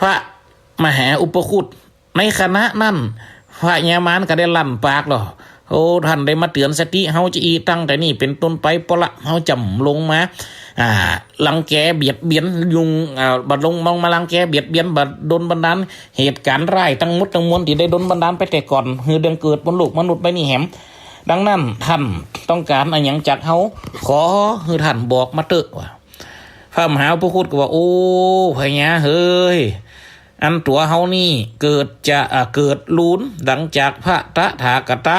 พระมหาอุปคุต ในขณะนั้น พญามารก็ได้ลั่นปากลอ โอ้ ท่านได้มาเตื๋อนสติเฮาจาอี้ ตั้งแต่นี้เป๋นต้นไป เป๋นละ เฮาจ๋ำลงมา อ่า รังแกเบียดเบียนยุง อ่า บ่ลงมา มารังแกเบียดเบียน บ่ดลบันดาลเหตุก๋ารณ์ร้ายตังหมดตังมวลตี้ได้ดลบันดาลไปแต่ก่อน หื้อได้เกิดเป๋นลูกมนุษย์ไปนี่แหม ดังนั้นท่านต้องก๋านอะหยังจากเฮา ขอหื้อท่านบอกมาเต๊อะ ว่า พระมหาอุปคุตก็ว่า โอ้ พญาเฮย อันตั๋วเฮานี่เกิดจะ อ่า เกิดลูนหลังจากพระตถาคตะ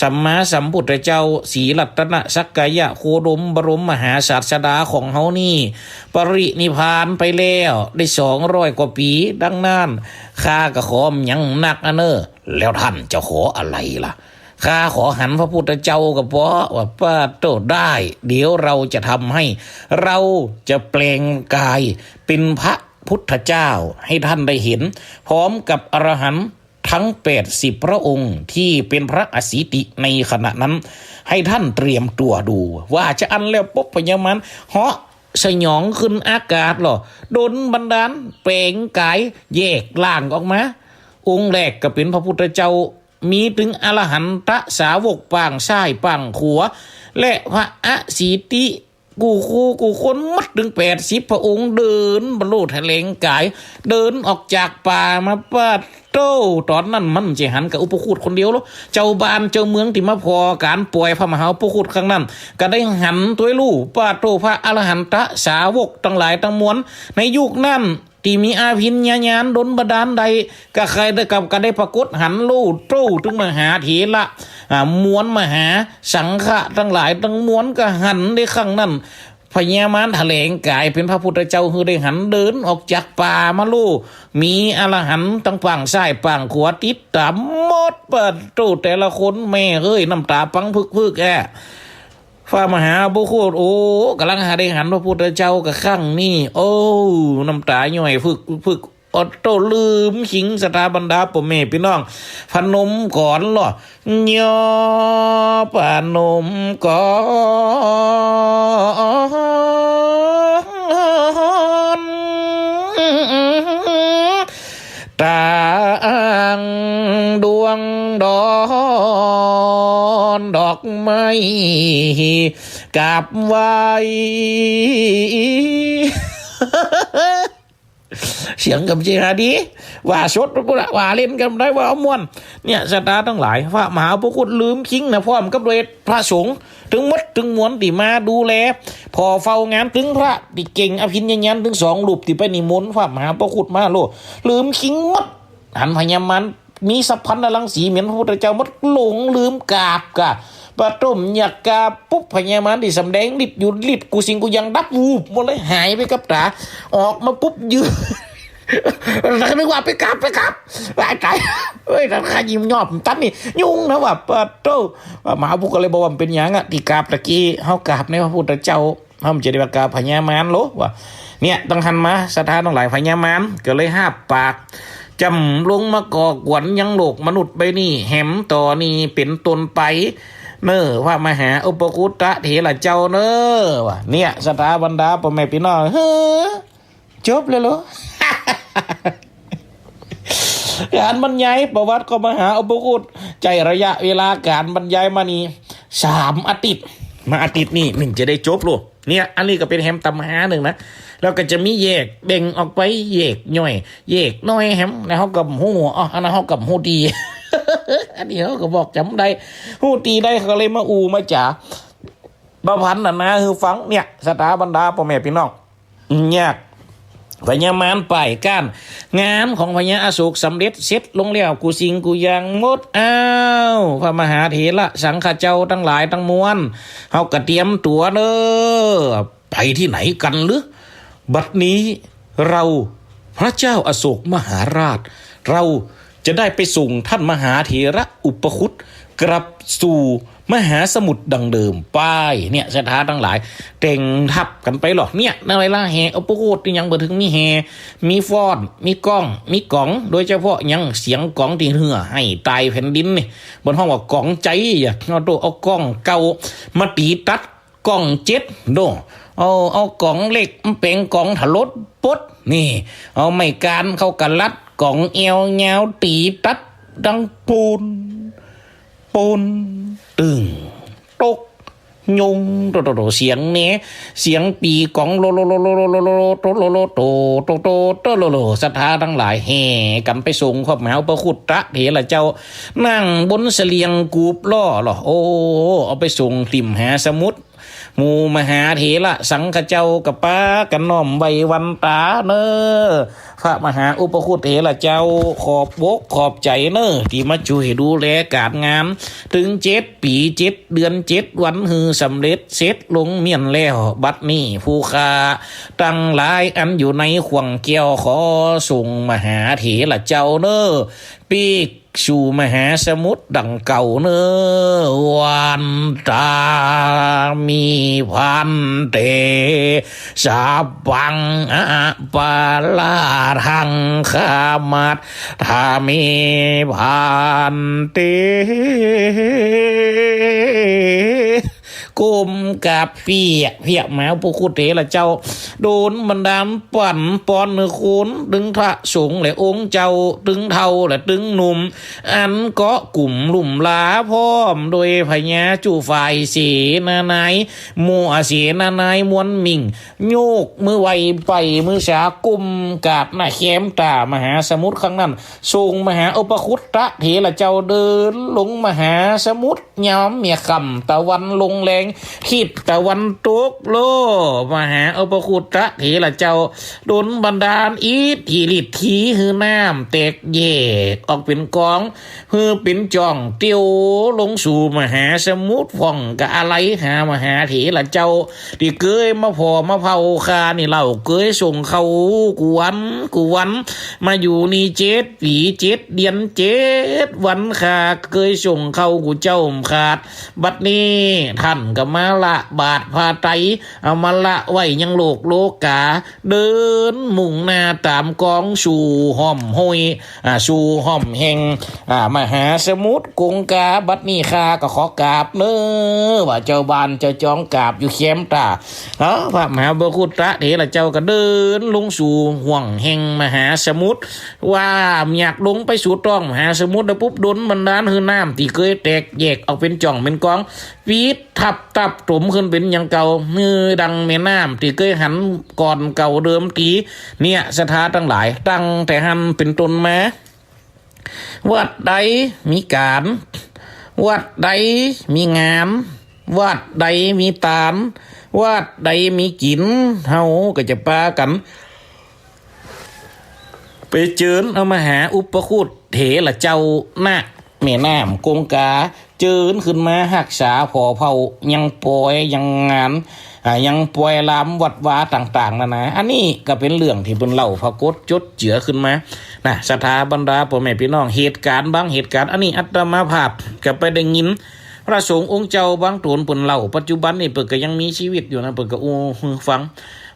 สัมมาสัมพุทธเจ้า ศรีรัตนสักกายะโคดมบรมมหาศาสดาของเฮานี่ ปรินิพพานไปแล้วได้สองร้อยกว่าปี๋ ดังนั้นข้าก็ขอบ่หยังนักอะเน่อ แล้วท่านจะขออะไรล่ะ ข้าขอหันพระพุทธเจ้าก็พอ ว่า ปาโต้ ได้ เดี๋ยวเราจะทำให้ เราจะแปลงกายเป๋นพระพุทธเจ้าให้ท่านได้เห็น พร้อมกับอรหันต์ทั้งแปดสิบพระองค์ตี้เป๋นพระอสิติในขณะนั้น ให้ท่านเตรียมตั๋วดู ว่าจาอั้นแล้วปุ๊บ พญามารเหาะสยองขึ้นอากาศลอ ดลบันดาลแปลงกายแยกร่างออกมา องค์แรกก็เป๋นพระพุทธเจ้า มีตึงอรหันตสาวกป้างซ้ายป้างขวา และพระอสิติกู้คู่กู้คนหมดตึงแปดสิบพระองค์ เดินบรรลุแถลงกาย เดินออกจากป่ามา ปาโต้ ต๋อนนั้นมันจะหันกับอุปคุตคนเดียวลอ เจ้าบ้านเจ้าเมืองตี้มาผ่อก๋านป่วยพระมหาอุปคุตครั้งนั้น ก็ได้หันตวยลู่ ปาโต้ พระอรหันตสาวกตังหลายตังมวล ในยุคนั้น ตี้มีอภิญญาญาณดลบันดาลได้ ก็ใค่ได้กับ ก็ได้ปรากฏหันลู่โต้ตึงมหาเถระ อ่า มวลมหาสังฆะตังหลายตังมวลก็หันได้ครั้งนั้น พญามารแถลงกายเป๋นพระพุทธเจ้าหื้อได้หัน เดินออกจากป่ามาลู่ มีอรหันต์ตังป้างซ้ายป้างขวาติดต๋ามหมด ปาโต้ แต่ละคน แม่เอ้ย น้ำต๋าปังพึกๆ แอะ พระมหาอุปคุต โอ้ ก่ำลังหาได้หันพระพุทธเจ้ากับครั้งนี้ โอ้ น้ำต๋าย่อยพึกพึก โอดโต้ ลืมคิง ศรัทธาบรรดาป้อแม่ปี้น้อง พนมก่อนลอ ย่อ พนมก่อน ตังดวงดอนดอกไม้กราบไหว้ เสียงกำเจฮาดี ว่าสดกูละ ว่าเล่นกำได้ ว่าม่วน เนี่ย ศรัทธาตังหลาย พระมหาอุปคุตลืมคิงนะ พร้อมกับด้วยพระสงฆ์ ตึงหมดตึงมวลตี้มาดูแล ผ่อเฝ้างาน ตึงพระตี้เก่งอภิญญาญาณ ตึงสองรูปตี้ไปนิมนต์พระมหาอุปคุตมาโลด ลืมคิงหมด หันพญามาร มีสัพพัญญรังสีเหมือนพระพุทธเจ้าหมด หลงลืมกราบก่า ปะโต้ ยากกราบปุ๊บ พญามารตี้สำแดงฤทธิ์อยู่ ฤทธิ์กู้สิ่งกู้อย่างดับ วูบหมดเลย หายไปกับต๋า ออกมาปุ๊บ ยืน นึกว่าไปกราบ ไปกราบ ต๋าย ต๋าย เฮ้ย ถ้าข้ายิ้มยอบตันนี่ ยุ่งนะว่า ปะโต้ มหาบุรุษก็เลยบอกว่า มันเป๋นหยังอะ ตี้กราบตะกี้ เฮากราบในพระพุทธเจ้า เฮาบ่จะได้ว่ากราบพญามารโล ว่า เนี่ย ตังหั้นมา ศรัทธาตังหลาย พญามารก็เลยฮาบปาก จ๋ำลงมาก่อกวนยังโลกมนุษย์ใบนี้ แหมต่อนี้เป๋นต้นไป เน้อ พระมหาอุปคุตตะเถระเจ้าเน้อ ว่า เนี่ย ศรัทธาบรรดาป้อแม่ปี้น้อง เฮ้อ จบเลยเหรอ ก๋านบรรยายประวัติของมหาอุปคุตตะ ใจ๊ระยะเวลาก๋านบรรยายมานี่ สามอาทิตย์ มาอาทิตย์นี้นึ่งจะได้จบโล เนี่ย อันนี้ก็เป๋นแหมตำรานึ่งนะ แล้วก็จะมีแยกแบ่งออกไป แยกย่อย แยกน้อยแหม แล้วเฮาก็ฮู้ อ๋อ อันนั้นเฮาก็ฮู้ดี อันนี้เฮาก็บอกจ๋ำได้ ฮู้ดีได้ เขาเลยมาอู้มาจ๋า มาพรรณนาหื้อฟัง เนี่ย ศรัทธาบรรดาป้อแม่ปี้น้อง เนี่ย พญามารป้ายก้าน งานของพญาอโศกสำเร็จเสร็จลงแล้ว กู้สิ่งกู้อย่างหมด อ้าว พระมหาเถระสังฆะเจ้าตังหลายตังมวล เฮาก็เตรียมตั๋วเน้อ ไปตี้ไหนกั๋นหรือ บัดนี้เรา พระเจ้าอโศกมหาราช เราจะได้ไปส่งต้านมหาเถระอุปคุตตะกลับสู่มหาสมุทรดังเดิมไป เนี่ย ศรัทธาตังหลาย แต่งทัพกั๋นไปหลอ เนี่ย ในเวลาแห่อุปคุตตะนี่ยังบ่เถิงมีแห่ มีฟ้อน มีก้อง มีก๋อง โดยเฉพาะยังเสียงก๋องตี้เฮือไห้ตายแผ่นดินนี่ เปิ้นฮ้องว่าก๋องใจ๋อะ เอาตั๋ว เอาก้องเก่ามาตี๋ตัด ก๋องเจ็ดโด เอา เอาก๋องเล็กมาเป๋นก๋องถลดปด นี่ เอาไม้ก๋านเข้ากะลัด ก๋องแอวยาวตี๋ตัดดังปูน ปูน ตึ้ง ตก ยง โต โต โต เสียงแหน เสียงปี่ก๋อง โล โล โล โล โล โล โล โล โต โต โต โต โต โล โล ศรัทธาตังหลายแห่กั๋นไปส่งพระมหาอุปคุตตะเถระเจ้า นั่งบนเสลี่ยงกูบล้อหลอ โอ้ เอาไปส่งติ่มมหาสมุทร หมู่มหาเถระสังฆะเจ้าก็ปากั๋นน้อมไหว้วันต๋าเน้อ พระมหาอุปคุตตะเถระเจ้า ขอบอกขอบใจ๋เน้อ ตี้มาจ้วยดูแลก๋านงาน เถิงเจ็ดปี๋เจ็ดเดือนเจ็ดวัน หื้อสำเร็จเสร็จลงเมี้ยนแล้ว บัดนี้ผู้ข้าตังหลายอันอยู่ในข่วงแก้ว ขอส่งมหาเถระเจ้าเน้อ ปิ๊ก สู่มหาสมุทรดังเก่าเน้อ วันตามิ ภันเต สัพพัง อปาราธัง ขมัตถามิ ภันเต ก้มกราบเปียะ เปียะมหาอุปคุตตะเถระเจ้า โดนบันดาลปั๋นปอนหื้อคุณ เถิงพระสงฆ์และองค์เจ้า เถิงเฒ่าและเถิงหนุ่ม อันเกาะกลุ่มลุ่มลา พร้อมโดยพญาจุฝ่ายเสนานาย หมู่เสนานายมวลมิ่ง โยกมือไหว้ไปมือสา ก้มกราบหน้าแคมต๋ามหาสมุทรข้างนั้น ส่งมหาอุปคุตตะเถระเจ้าเดินลงมหาสมุทร ยามเมียค่ำตะวันลงแลง ทิศตะวันตกโล มหาอุปคุตตะเถระเจ้า โดนบันดาลอิทธิฤทธิ์หื้อน้ำแตกแยกออกเป๋นก๋อง หื้อเป๋นจ่องเตียวลงสู่มหาสมุทร พ่องก็อาลัยหามหาเถระเจ้า ตี้เกยมาผ่อมาเผาข้านี่เล่า เกยส่งข้าวกู้วันกู้วัน มาอยู่นี่เจ็ดปี๋เจ็ดเดือนเจ็ดวัน ข้าเกยส่งข้าวกู้เจ้าบ่ขาด บัดนี้ต้านก็มาละบาตรผ้าไตร เอามาละไว้ยังโลกโลก๋า เดินมุ่งหน้าต๋ามก๋องสู่ฮ่อมห้วย อ่า สู่ฮ่อมแห่ง อ่า มหาสมุทรคงคา บัดนี้ข้าก็ขอกราบเน้อ ว่าเจ้าบ้านเจ้าจองกราบอยู่แคมต๋า เอ้อ พระมหาอุปคุตตะเถระเจ้าก็เดินลงสู่ฮ่วงแห่งมหาสมุทร ว่าอยากลงไปสู่ต๊องมหาสมุทรแล้วปุ๊บ โดนบันดาลหื้อน้ำตี้เกยแตกแยกออกเป๋นจ่องเป๋นก๋อง ปิดทับตับถมขึ้นเป๋นอย่างเก่า หื้อดังแม่น้ำตี้เกยหันก่อนเก่าเดิมที เนี่ย ศรัทธาตังหลาย ตั้งแต่หั้นเป๋นต้นมา วัดใดมีก๋าน วัดใดมีงาน วัดใดมีตาน วัดใดมีกิ๋น เฮาก็จะปากั๋น ไปเจิญเอามหาอุปคุตตะเถระเจ้า ณ แม่น้ำคงคา เจิญขึ้นมาฮักษาผ่อเผ่า ยังปอย ยังงาน อ่า ยังปอยลามวัดวาต่างๆ นานา อันนี้ก็เป๋นเรื่องตี้เปิ้นเล่าผะกดจดเจือขึ้นมา นะ ศรัทธาบรรดาป้อแม่ปี้น้อง เหตุก๋ารณ์บางเหตุก๋ารณ์ อันนี้อาตมาภาพก็ไปได้ยินพระสงฆ์องค์เจ้าบางต๋นเปิ้นเล่า ปัจจุบันนี่เปิ้นก็ยังมีจีวิตอยู่นะ เปิ้นก็อู้หื้อฟัง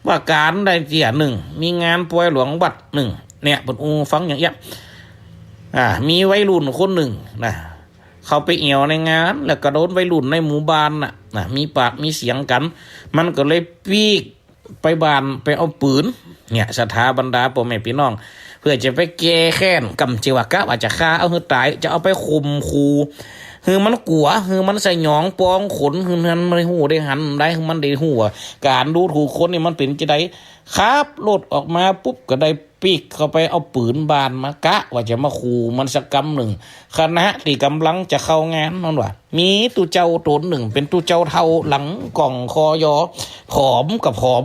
ว่าก๋ารณ์ใดเตื้อนึ่ง มีงานปอยหลวงวัดนึ่ง เนี่ย เปิ้นอู้ฟังอย่างเอี้ย อ่า มีวัยรุ่นคนนึ่งนะ เข้าไปแอ่วในงาน แล้วก็โดนวัยรุ่นในหมู่บ้านน่ะ นะ มีปากมีเสียงกั๋น มันก็เลยปีกไปบ้านไปเอาปืน เนี่ย ศรัทธาบรรดาป้อแม่ปี้น้อง เปื้อจะไปแก้แค้น ก่ำเจาะว่ากะว่าจะฆ่าเอาหื้อต๋าย จะเอาไปข่มขู่ หื้อมันกั๋ว หื้อมันสยองปองขน หื้อมันได้ฮู้ได้หันได้ หื้อมันได้ฮู้ว่าก๋านดูถูกคนนี่มันเป๋นจาใด ขับรถออกมาปุ๊บก็ได้ปีกเข้าไปเอาปืนบ้านมา กะว่าจะมาขู่มันสักกำนึ่ง ขณะตี้ก่ำลังจะเข้างาน นั่นว่า มีตุ๊เจ้าต๋นนึ่ง เป๋นตุ๊เจ้าเฒ่าหลังก่องคอยอ ผอมก็ผอม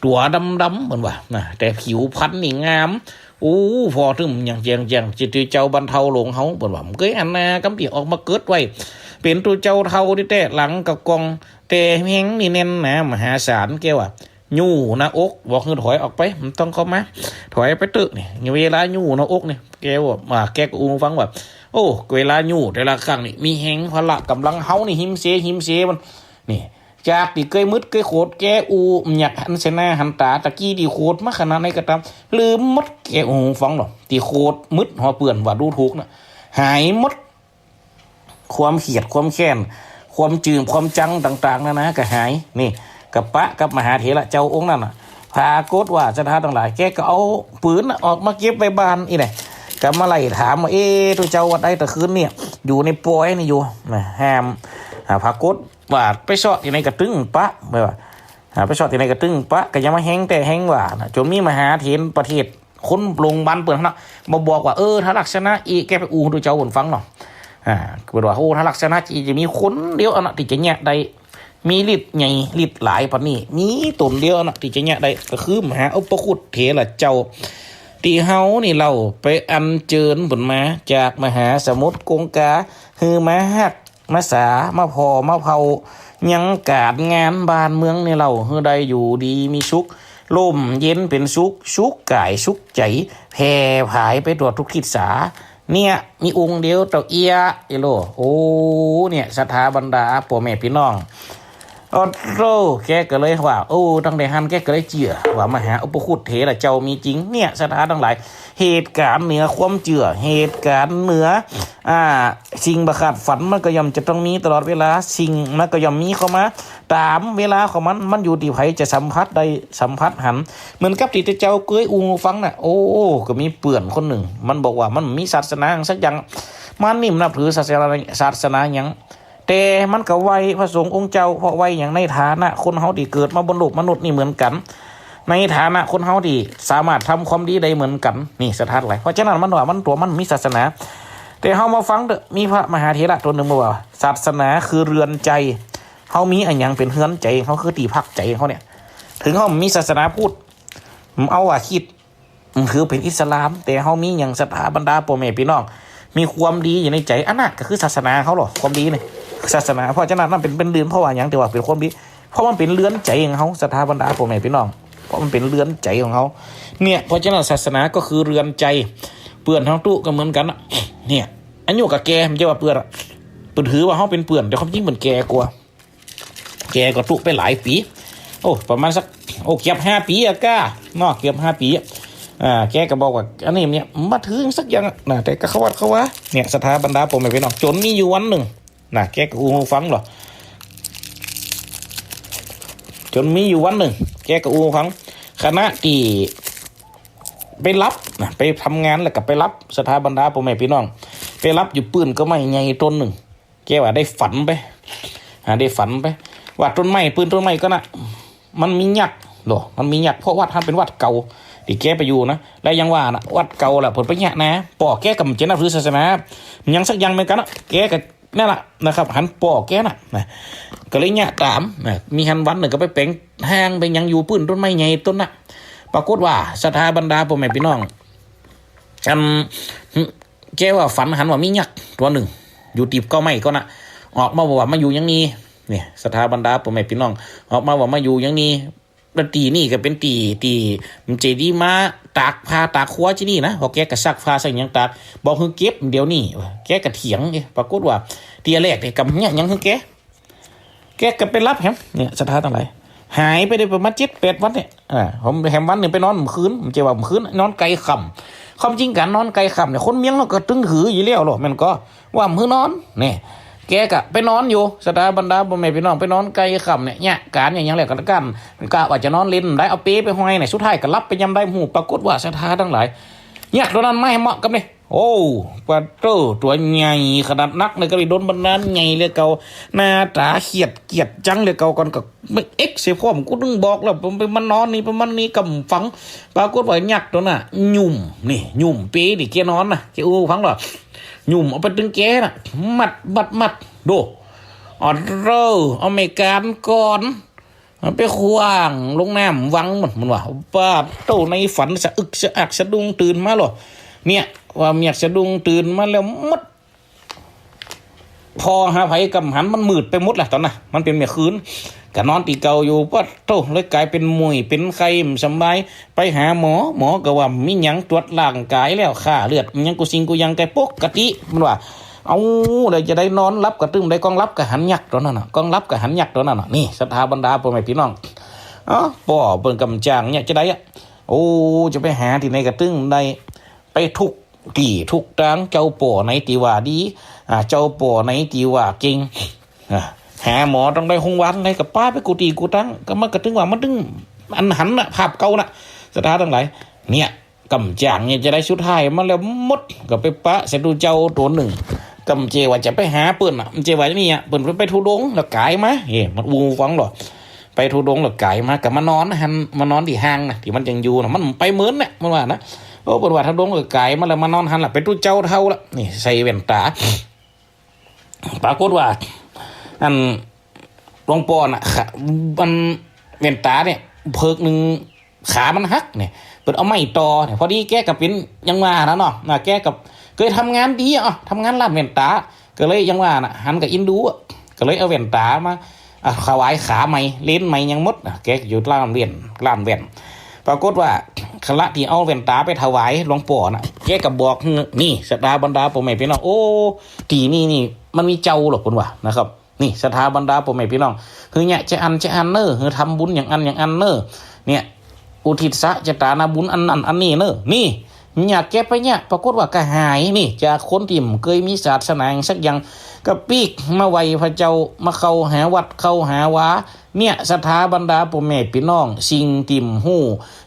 ตั๋วดำๆ เปิ้นว่านะ แต่ผิวพรรณนี่งาม โอ้ ผ่อตึมอย่างแจ่งแจ้ง จิตตุ๊เจ้าบรรเทาหลงเฮา เปิ้นว่า บ่เกยหันหน้ากำตี้ออกมาเกิดไว้ เป๋นตุ๊เจ้าเฒ่าแต๊ๆ หลังก็ก่อง แต่แฮงนี่แน่นหนามหาศาล แกว่า ยู้หน้าอก บอกหื้อถอยออกไป บ่ต้องเข้ามา ถอยไปเต๊อะ นี่ เวลายู้หน้าอกนี่ แกว่า อ่า แกก็อู้ฟังว่า โอ้ เวลายู้แต่ละครั้งนี่ มีแฮงพละก่ำลังเฮานี่ หิมเส หิมเสมัน นี่ จากตี้เกยมืดเกยโขด แกอู้บ่อยากหันใส่หน้าหันต๋า ตะกี้ตี้โขดมาขนาดไหนก็ต๋าม ลืมหมด แกอู้ฟังเนาะ ตี้โขดมืดหัวเปื้อนว่าดูถูกน่ะ หายหมด ความเคียดความแค้น ความจื้อความจังต่างๆ นานาก็หาย นี่ ก็ปะกับมหาเถระเจ้าองค์นั้นน่ะ ผะกดว่าศรัทธาตังหลาย แกก็เอาปืนน่ะออกมาเก็บไว้บ้านอี้แหละ ก็มาไล่ถามว่า เอ๊ะ ตุ๊เจ้าวัดใดตะคืนเนี่ย อยู่ในปอยนี่อยู่ นะ ห้าม อ่า ผะกดว่าไปเซาะตี้ไหนก็ตึงปะ แบบว่า อ่า ไปเซาะตี้ไหนก็ตึงปะ ก็ยังมาแฮงแต๊แฮงว่านะ จ๋นมีมหาเถรประเทศ คนลงบ้านเปิ้นหั้นน่ะ มาบอกว่า เออ ถ้าลักษณะอี้ แกไปอู้ตุ๊เจ้าเปิ้นฟังเนาะ อ่า เปิ้นว่า โอ้ ถ้าลักษณะอี้จะมีคนเดียวอันน่ะ ตี้จะเยียะได้ มีฤทธิ์ใหญ่ฤทธิ์หลายปานนี้ มีต๋นเดียวอันน่ะ ตี้จะเยียะได้ ก็คือมหาอุปคุตเถระเจ้า ตี้เฮานี่เล่าไปอัญเจิญเปิ้นมาจากมหาสมุทรคงคา หื้อมาฮัก มาสา มาผ่อ มาเผ่า ยังก๋านงานบ้านเมืองนี่เล่า หื้อได้อยู่ดีมีสุข ร่มเย็นเป๋นสุข สุขก๋ายสุขใจ๋ แผ่ผายไปตั๋วทุกทิศสา เนี่ย มีองค์เดียวเต้าอี้ เอโล โอ้ เนี่ย ศรัทธาบรรดาป้อแม่ปี้น้อง โอ้โธ่ แกก็เลยว่า โอ้ ตังแต่หั้นแกก็เลยเจื้อว่ามหาอุปคุตเถระเจ้ามีจริง เนี่ย ศรัทธาตังหลาย เหตุก๋ารณ์เหนือความเจื้อ เหตุก๋ารณ์เหนือ อ่า สิ่งบ่คาดฝัน มันก็ย่อมจะต้องมีตลอดเวลา สิ่งมันก็ย่อมมีเข้ามาต๋ามเวลาของมัน มันอยู่ตี้ใผจะสัมผัสได้ สัมผัสหัน เหมือนกับตี้เจ้าเกยอู้ฟังน่ะ โอ้ ก็มีเปื้อนคนนึ่ง มันบอกว่ามันมีศาสนาสักอย่าง มันนี่บ่นับถือศาสนา ศาสนาหยัง แต่มันก็ไหว้พระสงฆ์องค์เจ้า เพราะไหว้หยัง ในฐานะคนเฮาตี้เกิดมาบนโลกมนุษย์นี่เหมือนกั๋น ในฐานะคนเฮาตี้สามารถทำความดีได้เหมือนกั๋น นี่ศรัทธาตังหลาย เพราะฉะนั้นมันว่ามันตั๋วมันมีศาสนา แต่เฮามาฟังเต๊อะ มีพระมหาเถระต๋นนึ่งบอกว่า ศาสนาคือเฮือนใจ๋ เฮามีอะหยังเป๋นเฮือนใจ๋ เฮาคือตี้พักใจ๋เฮาเนี่ย เถิงเฮาบ่มีศาสนาพุทธ บ่เอาว่าคริสต์ ถือเป๋นอิสลาม แต่เฮามีหยัง ศรัทธาบรรดาป้อแม่ปี้น้อง มีความดีอยู่ในใจ๋ อันนั้นก็คือศาสนาเฮาเนาะ ความดีนี่ ศาสนา เพราะฉะนั้นมันเป๋น เป๋นเฮือน เพราะว่าหยัง ตี้ว่าเป๋นความดี เพราะมันเป๋นเฮือนใจ๋ของเฮา ศรัทธาบรรดาป้อแม่ปี้น้อง เพราะมันเป๋นเฮือนใจ๋ของเฮา เนี่ย เพราะฉะนั้นศาสนาก็คือเฮือนใจ๋ เปื้อนเฮาตุ๊ก็เหมือนกั๋นน่ะ เนี่ย อายุก็แก่ บ่ใจ้ว่าเปื้อนอะ เปิ้นถือว่าเฮาเป๋นเปื้อน แต่ความจริงเปิ้นแก่กว่า แกก็ตุ๊ไปหลายปี๋ โอ้ ประมาณสัก โอ้ เกือบห้าปี๋อะก้า เนาะ เกือบห้าปี๋อะ อ่า แกก็บอกว่า อันนี้เนี่ย บ่ถือสักอย่างอะนะ แต่ก็เข้าวัดเข้าวา เนี่ย ศรัทธาบรรดาป้อแม่ปี้น้อง จ๋นมีอยู่วันนึ่งนะ แกก็อู้ฟังเนาะ จ๋นมีอยู่วันนึ่ง แกก็อู้ฟัง ขณะตี้ไปหลับนะ ไปทำงานแล้วก็ไปหลับ ศรัทธาบรรดาป้อแม่ปี้น้อง ไปหลับอยู่ปื้นก็ไม้ใหญ่ต้นนึ่ง แกว่าได้ฝันไป อ่า ได้ฝันไป ว่าต้นไม้ ปื้นต้นไม้ก็นะ มันมียักษ์เนาะ มันมียักษ์ เพราะวัดหั้นเป๋นวัดเก่า ตี้แกไปอยู่นะ แล้วยังว่านะ วัดเก่าแหละ เปิ้นไปเยียะนะ ป้อแกก็บ่ใจ้นับถือศาสนาหยังสักอย่างเหมือนกั๋นนะ แกก็นั่นแหละนะครับ หันป้อแกน่ะ นะ ก็เลยเยียะต๋าม นะ มีหันวันนึ่งก็ไปแป๋งฮ่างไปหยังอยู่ปื้นต้นไม้ใหญ่ต้นน่ะ ปรากฏว่าศรัทธาบรรดาป้อแม่ปี้น้อง อัน แกว่าฝันหันว่ามียักษ์ตั๋วนึ่ง อยู่ตี๋กอไม้ก่อนน่ะ ออกมาว่ามาอยู่อย่างนี้ เนี่ย ศรัทธาบรรดาป้อแม่ปี้น้อง ออกมาว่ามาอยู่อย่างนี้ แล้วตี้นี่ก็เป๋นตี้ ตี้มันจะดีมาตากผ้าตากครัวตี้นี่นะ พอแกก็ซักผ้าซักหยังตาก บอกหื้อเก็บเดี๋ยวนี้ แกก็เถียงเด้ ปรากฏว่าตี้แรกเนี่ยก็เยียะหยังหื้อแก แกก็ไปหลับแหม เนี่ย ศรัทธาตังหลาย หายไปได้ประมาณเจ็ดแปดวันเนี่ย อ่า ผมแหมวันหนึ่งไปนอนเมื่อคืน มันจะว่าเมื่อคืนนอนไกลค่ำ ความจริงก๋านนอนไกลค่ำเนี่ย คนเมียงเฮาก็ตึงหืออยู่แล้วเนาะ แม่นก่อ ว่าหื้อนอน เนี่ย แกก็ไปนอนอยู่ ศรัทธาบรรดาป้อแม่ปี้น้อง ไปนอนไกลค่ำเนี่ย เยียะก๋านเยียะหยังแล้วก็กัน กะว่าจะนอนเล่นได้ เอาเปไปห้อยเนี่ย สุดท้ายก็หลับไปยามใดบ่ฮู้ ปรากฏว่าศรัทธาตังหลาย ยักษ์โตนั้นมาแหมเหมาะกับนี่ โอ้ ปะโต้ ตั๋วใหญ่ขนาดนักเลย ก็เลยโดนบันดาลใหญ่เหลือเก่า หน้าต๋าเขียดเกียจจังเหลือเก่า ก่อนก็ เอ็กเสียพร้อม กูตึงบอกแล้ว มันไปมานอนนี่ ไปมันนี่กำฝัง ปรากฏว่ายักษ์โตนั้นหยุ่ม นี่ หยุ่มเปตี้แกนอนนะ แกอู้ฟังเหรอ หยุ่มเอาไปตึงแกน่ะ มัด มัด มัด โด อ๋อ เด้อ เอาแม่ก๋านก่อน มันไปขว้างลงน้ำวังมัน มันว่า ปะโต้ ในฝันสะอึกสะอักสะดุ้งตื่นมาเหรอ เนี่ย ว่าเมียสะดุ้งตื่นมาแล้วหมด ผ่อหาไผก็บ่หัน มันมืดไปหมดละต๋อนนั้น มันเป๋นเมื่อคืน ก็นอนตี้เก่าอยู่ ปะโต้ เลยก๋ายเป๋นเมื่อยเป๋นไข้บ่สำบาย ไปหาหมอ หมอก็ว่ามีหยังตรวจร่างก๋ายแล้ว ค่าเลือดหยังกู้สิ่งกู้อย่างก็ปกติ มันว่า เอา แล้วจะได้นอนหลับก็ตึงได้ ก้องหลับก็หันยักษ์โตนั้นน่ะ ก้องหลับก็หันยักษ์โตนั้นน่ะ นี่ ศรัทธาบรรดาป้อแม่ปี้น้อง เอ้า ป้อเปิ้นก่ำจ้างเนี่ยจะได้อะ โอ้ จะไปหาตี้ไหนก็ตึงได้ ไปทุกตี้ทุกตาง เจ้าป้อไหนตี้ว่าดี อ่า เจ้าป้อไหนตี้ว่าเก่ง อ่า หาหมอต้องได้โฮงพยาบาลไหนก็ปาไปกู้ตี้กู้ตาง ก็มันก็ตึงว่ามันตึง อันหันน่ะ ภาพเก่าน่ะ ศรัทธาตังหลาย เนี่ย ก่ำจ้างเนี่ยจะได้สุดท้ายมาแล้วหมด ก็ไปปะใส่ตุ๊เจ้าตั๋วนึ่ง ก็บ่ใจ้ว่าจะไปหาเปิ้นน่ะ บ่ใจ้ว่านี่อะ เปิ้นไปธุดงค์แล้วก๋ายมา เฮ้ มันอู้ฟังเหรอ ไปธุดงค์แล้วก๋ายมา ก็มานอนหั้น มานอนตี้ห้างน่ะ ตี้มันยังอยู่น่ะ มันไปเหมือนน่ะ มันว่านะ โอ้ เปิ้นว่าธุดงค์แล้วก๋ายมาแล้วมานอนหั้นล่ะ เป๋นตุ๊เจ้าเฒ่าละ นี่ ใส่แว่นต๋า ปรากฏว่า อัน หลวงป้อน่ะ ขา มัน แว่นต๋าเนี่ย เผิกนึ่ง ขามันหักเนี่ย เปิ้นเอาไม้ต่อเนี่ย พอดีแกก็เป๋น อย่างว่าน่ะเนาะ น่ะ แกก็เกยทำงานดีอะ ทำงานร้านแว่นต๋า ก็เลยอย่างว่าน่ะ หันก็อินดูอะ ก็เลยเอาแว่นต๋ามา อ่ะ ถวายขาใหม่ เลนส์ใหม่หยังหมดน่ะ แกอยู่ร้านแว่น ร้านแว่น ปรากฏว่า ขณะตี้เอาแว่นต๋าไปถวายหลวงป้อน่ะ แกก็บอก นี่ ศรัทธาบรรดาป้อแม่ปี้น้อง โอ้ ตี้นี่นี่ มันมีเจ้าเหรอ เปิ้นว่านะครับ นี่ ศรัทธาบรรดาป้อแม่ปี้น้อง หื้อเยียะจะอันจะอันเน่อ หื้อทำบุญอย่างอั้นอย่างอั้นเน่อ เนี่ย อุทิศสะเจตนาบุญอันนั้นอันนี้เน่อ นี่ เยียะแกไปเยียะ ปรากฏว่าก็หาย นี่ จากคนตี้บ่เกยมีศาสนาสักอย่าง ก็ปิ๊กมาไหว้พระเจ้า มาเข้าหาวัดเข้าหาวา เนี่ย ศรัทธาบรรดาป้อแม่ปี้น้อง สิ่งตี้บ่ฮู้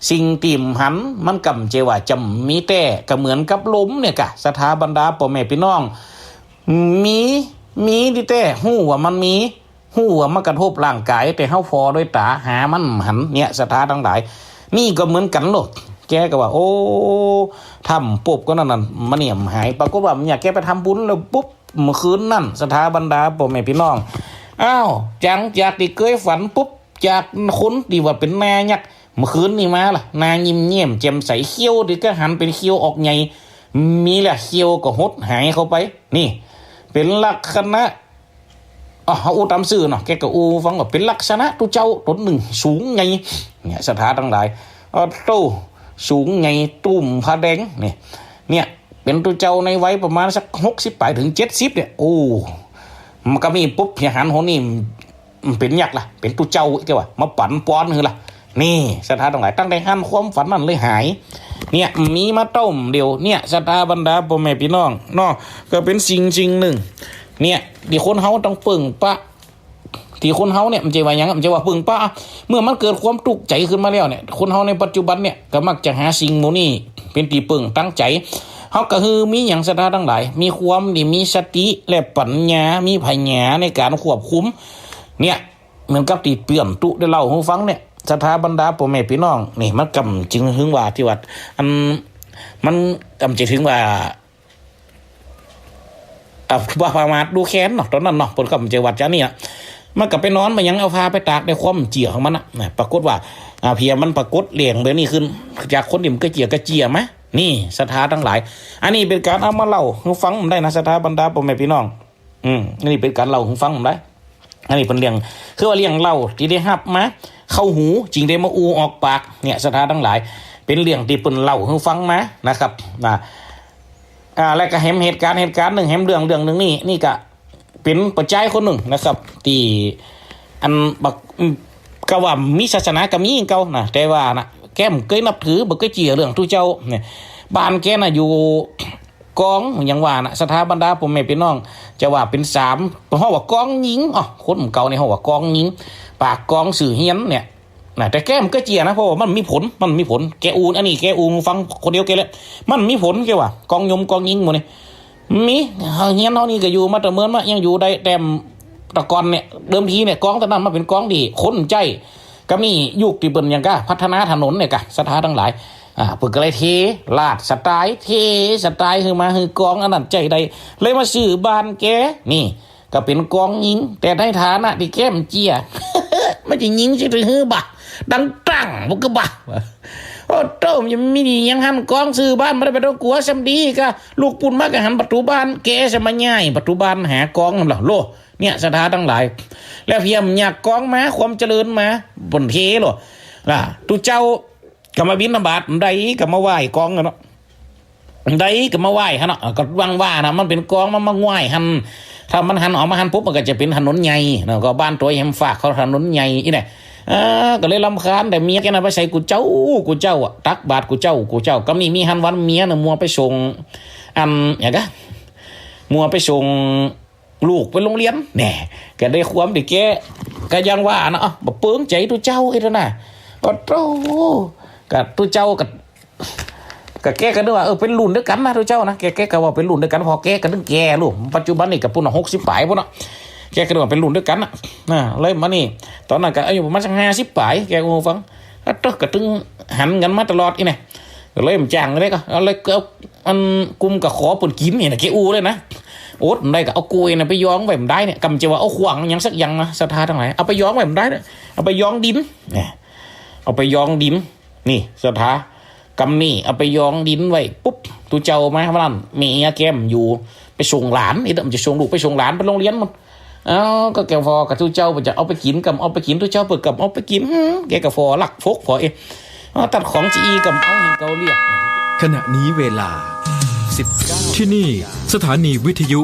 สิ่งตี้บ่หัน มันก็บ่ใจ้ว่าจะบ่มีแต๊ ก็เหมือนกับลมเนี่ยก่ะ ศรัทธาบรรดาป้อแม่ปี้น้อง มี มีดีแต๊ ฮู้ว่ามันมี ฮู้ว่ามากระทบร่างก๋าย แต่เฮาผ่อด้วยต๋า หามันบ่หัน เนี่ย ศรัทธาตังหลาย นี่ก็เหมือนกั๋นโลด แกก็ว่า โอ้ ทำปุ๊บก็นั่นน่ะ มันเนี่ยบ่หาย ปรากฏว่ามันเยียะแกไปทำบุญแล้วปุ๊บ เมื่อคืนนั้น ศรัทธาบรรดาป้อแม่ปี้น้อง อ้าว จังจากตี้เกยฝันปุ๊บ จากคนตี้ว่าเป๋นหน้ายักษ์ เมื่อคืนนี่มาละ หน้ายิ้มแย้มแจ่มใส เขี้ยวตี้ก็หันเป๋นเขี้ยวออกใหญ่ มีละ เขี้ยวก็หดหายเข้าไป นี่ เป๋นลักษณะ อ๋อ เฮาอู้ต๋ามซื่อเนาะ แกก็อู้ฟังว่าเป๋นลักษณะตุ๊เจ้าต๋นนึ่งสูงใหญ่ เนี่ย ศรัทธาตังหลาย อ๋อโต้ สูงใหญ่ ตุ้มผ้าแดง เนี่ย เนี่ย เป๋นตุ๊เจ้าในวัยประมาณสักหกสิบป๋ายเถิงเจ็ดสิบเนี่ย โอ้ มันก็มีปุ๊บ เหียหันหนนี่ มันเป๋นยักษ์ละ เป๋นตุ๊เจ้า แกว่า มาปั๋นปอนหื้อละ นี่ ศรัทธาตังหลาย ตั้งแต่หันความฝันนั้นเลยหาย เนี่ย มีมาเต้าเดียว เนี่ย ศรัทธาบรรดาป้อแม่ปี้น้องเนาะ ก็เป๋นสิ่งสิ่งนึ่ง เนี่ย ตี้คนเฮาต้องเปิ่งปะ ตี้คนเฮาเนี่ย บ่ใจ้ว่าหยัง บ่ใจ้ว่าเปิ่งปะ เมื่อมันเกิดความตุ๊กข์ใจ๋ขึ้นมาแล้วเนี่ย คนเฮาในปัจจุบันเนี่ย ก็มักจะหาสิ่งหมู่นี้เป๋นตี้เปิ่งตังใจ๋ เฮาก็คือมีหยังศรัทธาตังหลาย มีความดี มีสติและปั๋ญญา มีผญาในก๋านควบคุม เนี่ย เหมือนกับตี้เปื้อนตุ๊ได้เล่าหื้อฟังเนี่ย ศรัทธาบรรดาป้อแม่ปี้น้อง นี่ มันก็บ่จึงถึงว่าตี้ว่า อัน มันก็บ่จะถึงว่า อ่ะ ว่าประมาทดูแคลนเนาะ ต๋อนนั้นเนาะ เปิ้นก็บ่ใจ้ว่าจะนี่อะ มันก็ไปนอน มันยังเอาผ้าไปตากในความเจื้อของมันน่ะ นะ ปรากฏว่า อ่า เพียงมันปรากฏแหล่งแบบนี้ขึ้น จากคนตี้มันก็เจื้อก็เจื้อมา นี่ ศรัทธาตังหลาย อันนี้เป๋นก๋านเอามาเล่าหื้อฟังได้นะ ศรัทธาบรรดาป้อแม่ปี้น้อง อืม อันนี้เป๋นก๋านเล่าหื้อฟังผมได้ อันนี้เป๋นเรื่อง คือว่าเรื่องเล่าตี้ได้ฮับมาเข้าหู จึงได้มาอู้ออกปาก เนี่ย ศรัทธาตังหลาย เป๋นเรื่องตี้เปิ้นเล่าหื้อฟังมานะครับ นะ อ่า แล้วก็แหมเหตุก๋ารณ์ เหตุก๋ารณ์นึ่ง แหมเรื่อง เรื่องนึ่งนี่ นี่ก็เป๋นป้อจายคนนึ่งนะครับ ตี้อันบัก อืม ก็ว่ามีศาสนาก็มีเก่านะ แต่ว่านะ แกบ่เกยนับถือ บ่เกยเจื้อเรื่องตุ๊เจ้าเนี่ย บ้านแกน่ะอยู่ กอง อย่างว่าน่ะ ศรัทธาบรรดาป้อแม่ปี้น้อง จะว่าเป๋นสาม เปิ้นฮ้องว่ากองญิง อ้อ คนเก่านี่ฮ้องว่ากองญิง ปากกองซื่อเฮียนเนี่ย นะ แต่แกบ่เกยเจื้อนะ เพราะว่ามันมีผล มันมีผล แกอู้ อันนี้แกอู้ฟังคนเดียวแกเลย มันมีผลแกว่า กองยมกองญิงหมู่นี่ มี เฮือนเฮานี่ก็อยู่มาแต่เมินมา ยังอยู่ได้ แต่ตะก่อนเนี่ย เดิมทีเนี่ย กองตอนนั้นมันเป๋นกองตี้คนใจ๊ ก็มียุคตี้เปิ้นหยังก้า พัฒนาถนนเนี่ยก้า ศรัทธาตังหลาย อ่า เปิ้นก็เลยเทลาดสไตล์ เทสไตล์หื้อมาหื้อกองอันนั้นใจ๊ได้ เลยมาซื้อบ้านแก นี่ ก็เป๋นกองญิง แต่ในฐานะตี้แกบ่เจื้อ มันจะญิงจะหื้อบ่า ดังตั้ง มันก็บ่า โอ้โต มันจะมีหยังหั้น กองซื้อบ้านบ่ได้ บ่ต้องกั๋ว ส่ำดีก็ลุกปู้นมาก็หันประตู๋บ้าน แกจะมาย้ายประตู๋บ้านหากองนั่นล่ะ โล เนี่ย ศรัทธาตังหลาย แล้วเพียงอยากกองมา ความเจริญมา เปิ้นเทโล อ่า ตุ๊เจ้าก็มาบิณฑบาต ได้ก็มาไหว้กองกั๋นเนาะ ได้ก็มาไหว้หั้นเนาะ ก็หวังว่านะ มันเป๋นกอง มันมาไหว้หั้น ถ้ามันหันออกมาหั้นปุ๊บ มันก็จะเป๋นถนนใหญ่เนาะ ก็บ้านตั๋วแหมฝากเขาถนนใหญ่อี้แหละ เออ ก็เลยรำคาญ แต่เมียแกน่ะไปใส่กู้เจ้า กู้เจ้าอะ ตักบาตรกู้เจ้า กู้เจ้า ก็มี มีหั้นวันเมียน่ะมัวไปส่ง อัน หยังก้า มัวไปส่ง ลูกไปโฮงเฮียน แหน่ ก็ได้ความตี้แก ก็อย่างว่านะ อ้าว บ่เปิงใจ๋ตุ๊เจ้าอี้นะ โอ้โต ก็ตุ๊เจ้าก็ ก็แกก็นึกว่า เออ เป๋นรุ่นเดียวกั๋นนะตุ๊เจ้านะ แก แกก็ว่าเป๋นรุ่นเดียวกั๋น เพราะแกก็ตึงแก่ลูก ปัจจุบันนี่ก็ปู้นน่ะ หกสิบป๋ายปู้นเนาะ แกก็นึกว่าเป๋นรุ่นเดียวกั๋นน่ะ นะ เลยมานี่ ต๋อนนั้นก็อายุประมาณสักห้าสิบป๋าย แกก็ฟัง โอ้โต ก็ตึงหันกั๋นมาตลอดอี้แหน่ ก็เลยบ่จ้างเลยก็ เอาเลยก็เอา อันกุมกะขอเปิ้นกิ๋นเนี่ยนะ แกอู้เลยนะ อดบ่ได้ก็เอาก้วยน่ะไปยองไว้บ่ได้เนี่ย ก่ำจะว่าเอาขว้างหยังสักอย่างนะ ศรัทธาตังหลาย เอาไปยองไว้บ่ได้เนี่ย เอาไปยองดิน เนี่ย เอาไปยองดิน นี่ ศรัทธา ก่ำนี้เอาไปยองดินไว้ปุ๊บ ตุ๊เจ้ามาวันนั้น เมียแกบ่อยู่ ไปส่งหลาน อี้เด้อ มันจะส่งลูกไปส่งหลานไปโฮงเฮียนหมด เอ้า ก็แกผ่อกับตุ๊เจ้าเปิ้นจะเอาไปกิ๋น ก่ำเอาไปกิ๋น ตุ๊เจ้าเปิ้นก่ำเอาไปกิ๋น หืม แกก็ผ่อลักฟกผ่อเอ เอาตัดของจีอีก่ำเอาแหมเก่าเรียก ขณะนี้เวลา สิบเก้า ที่นี่สถานีวิทยุ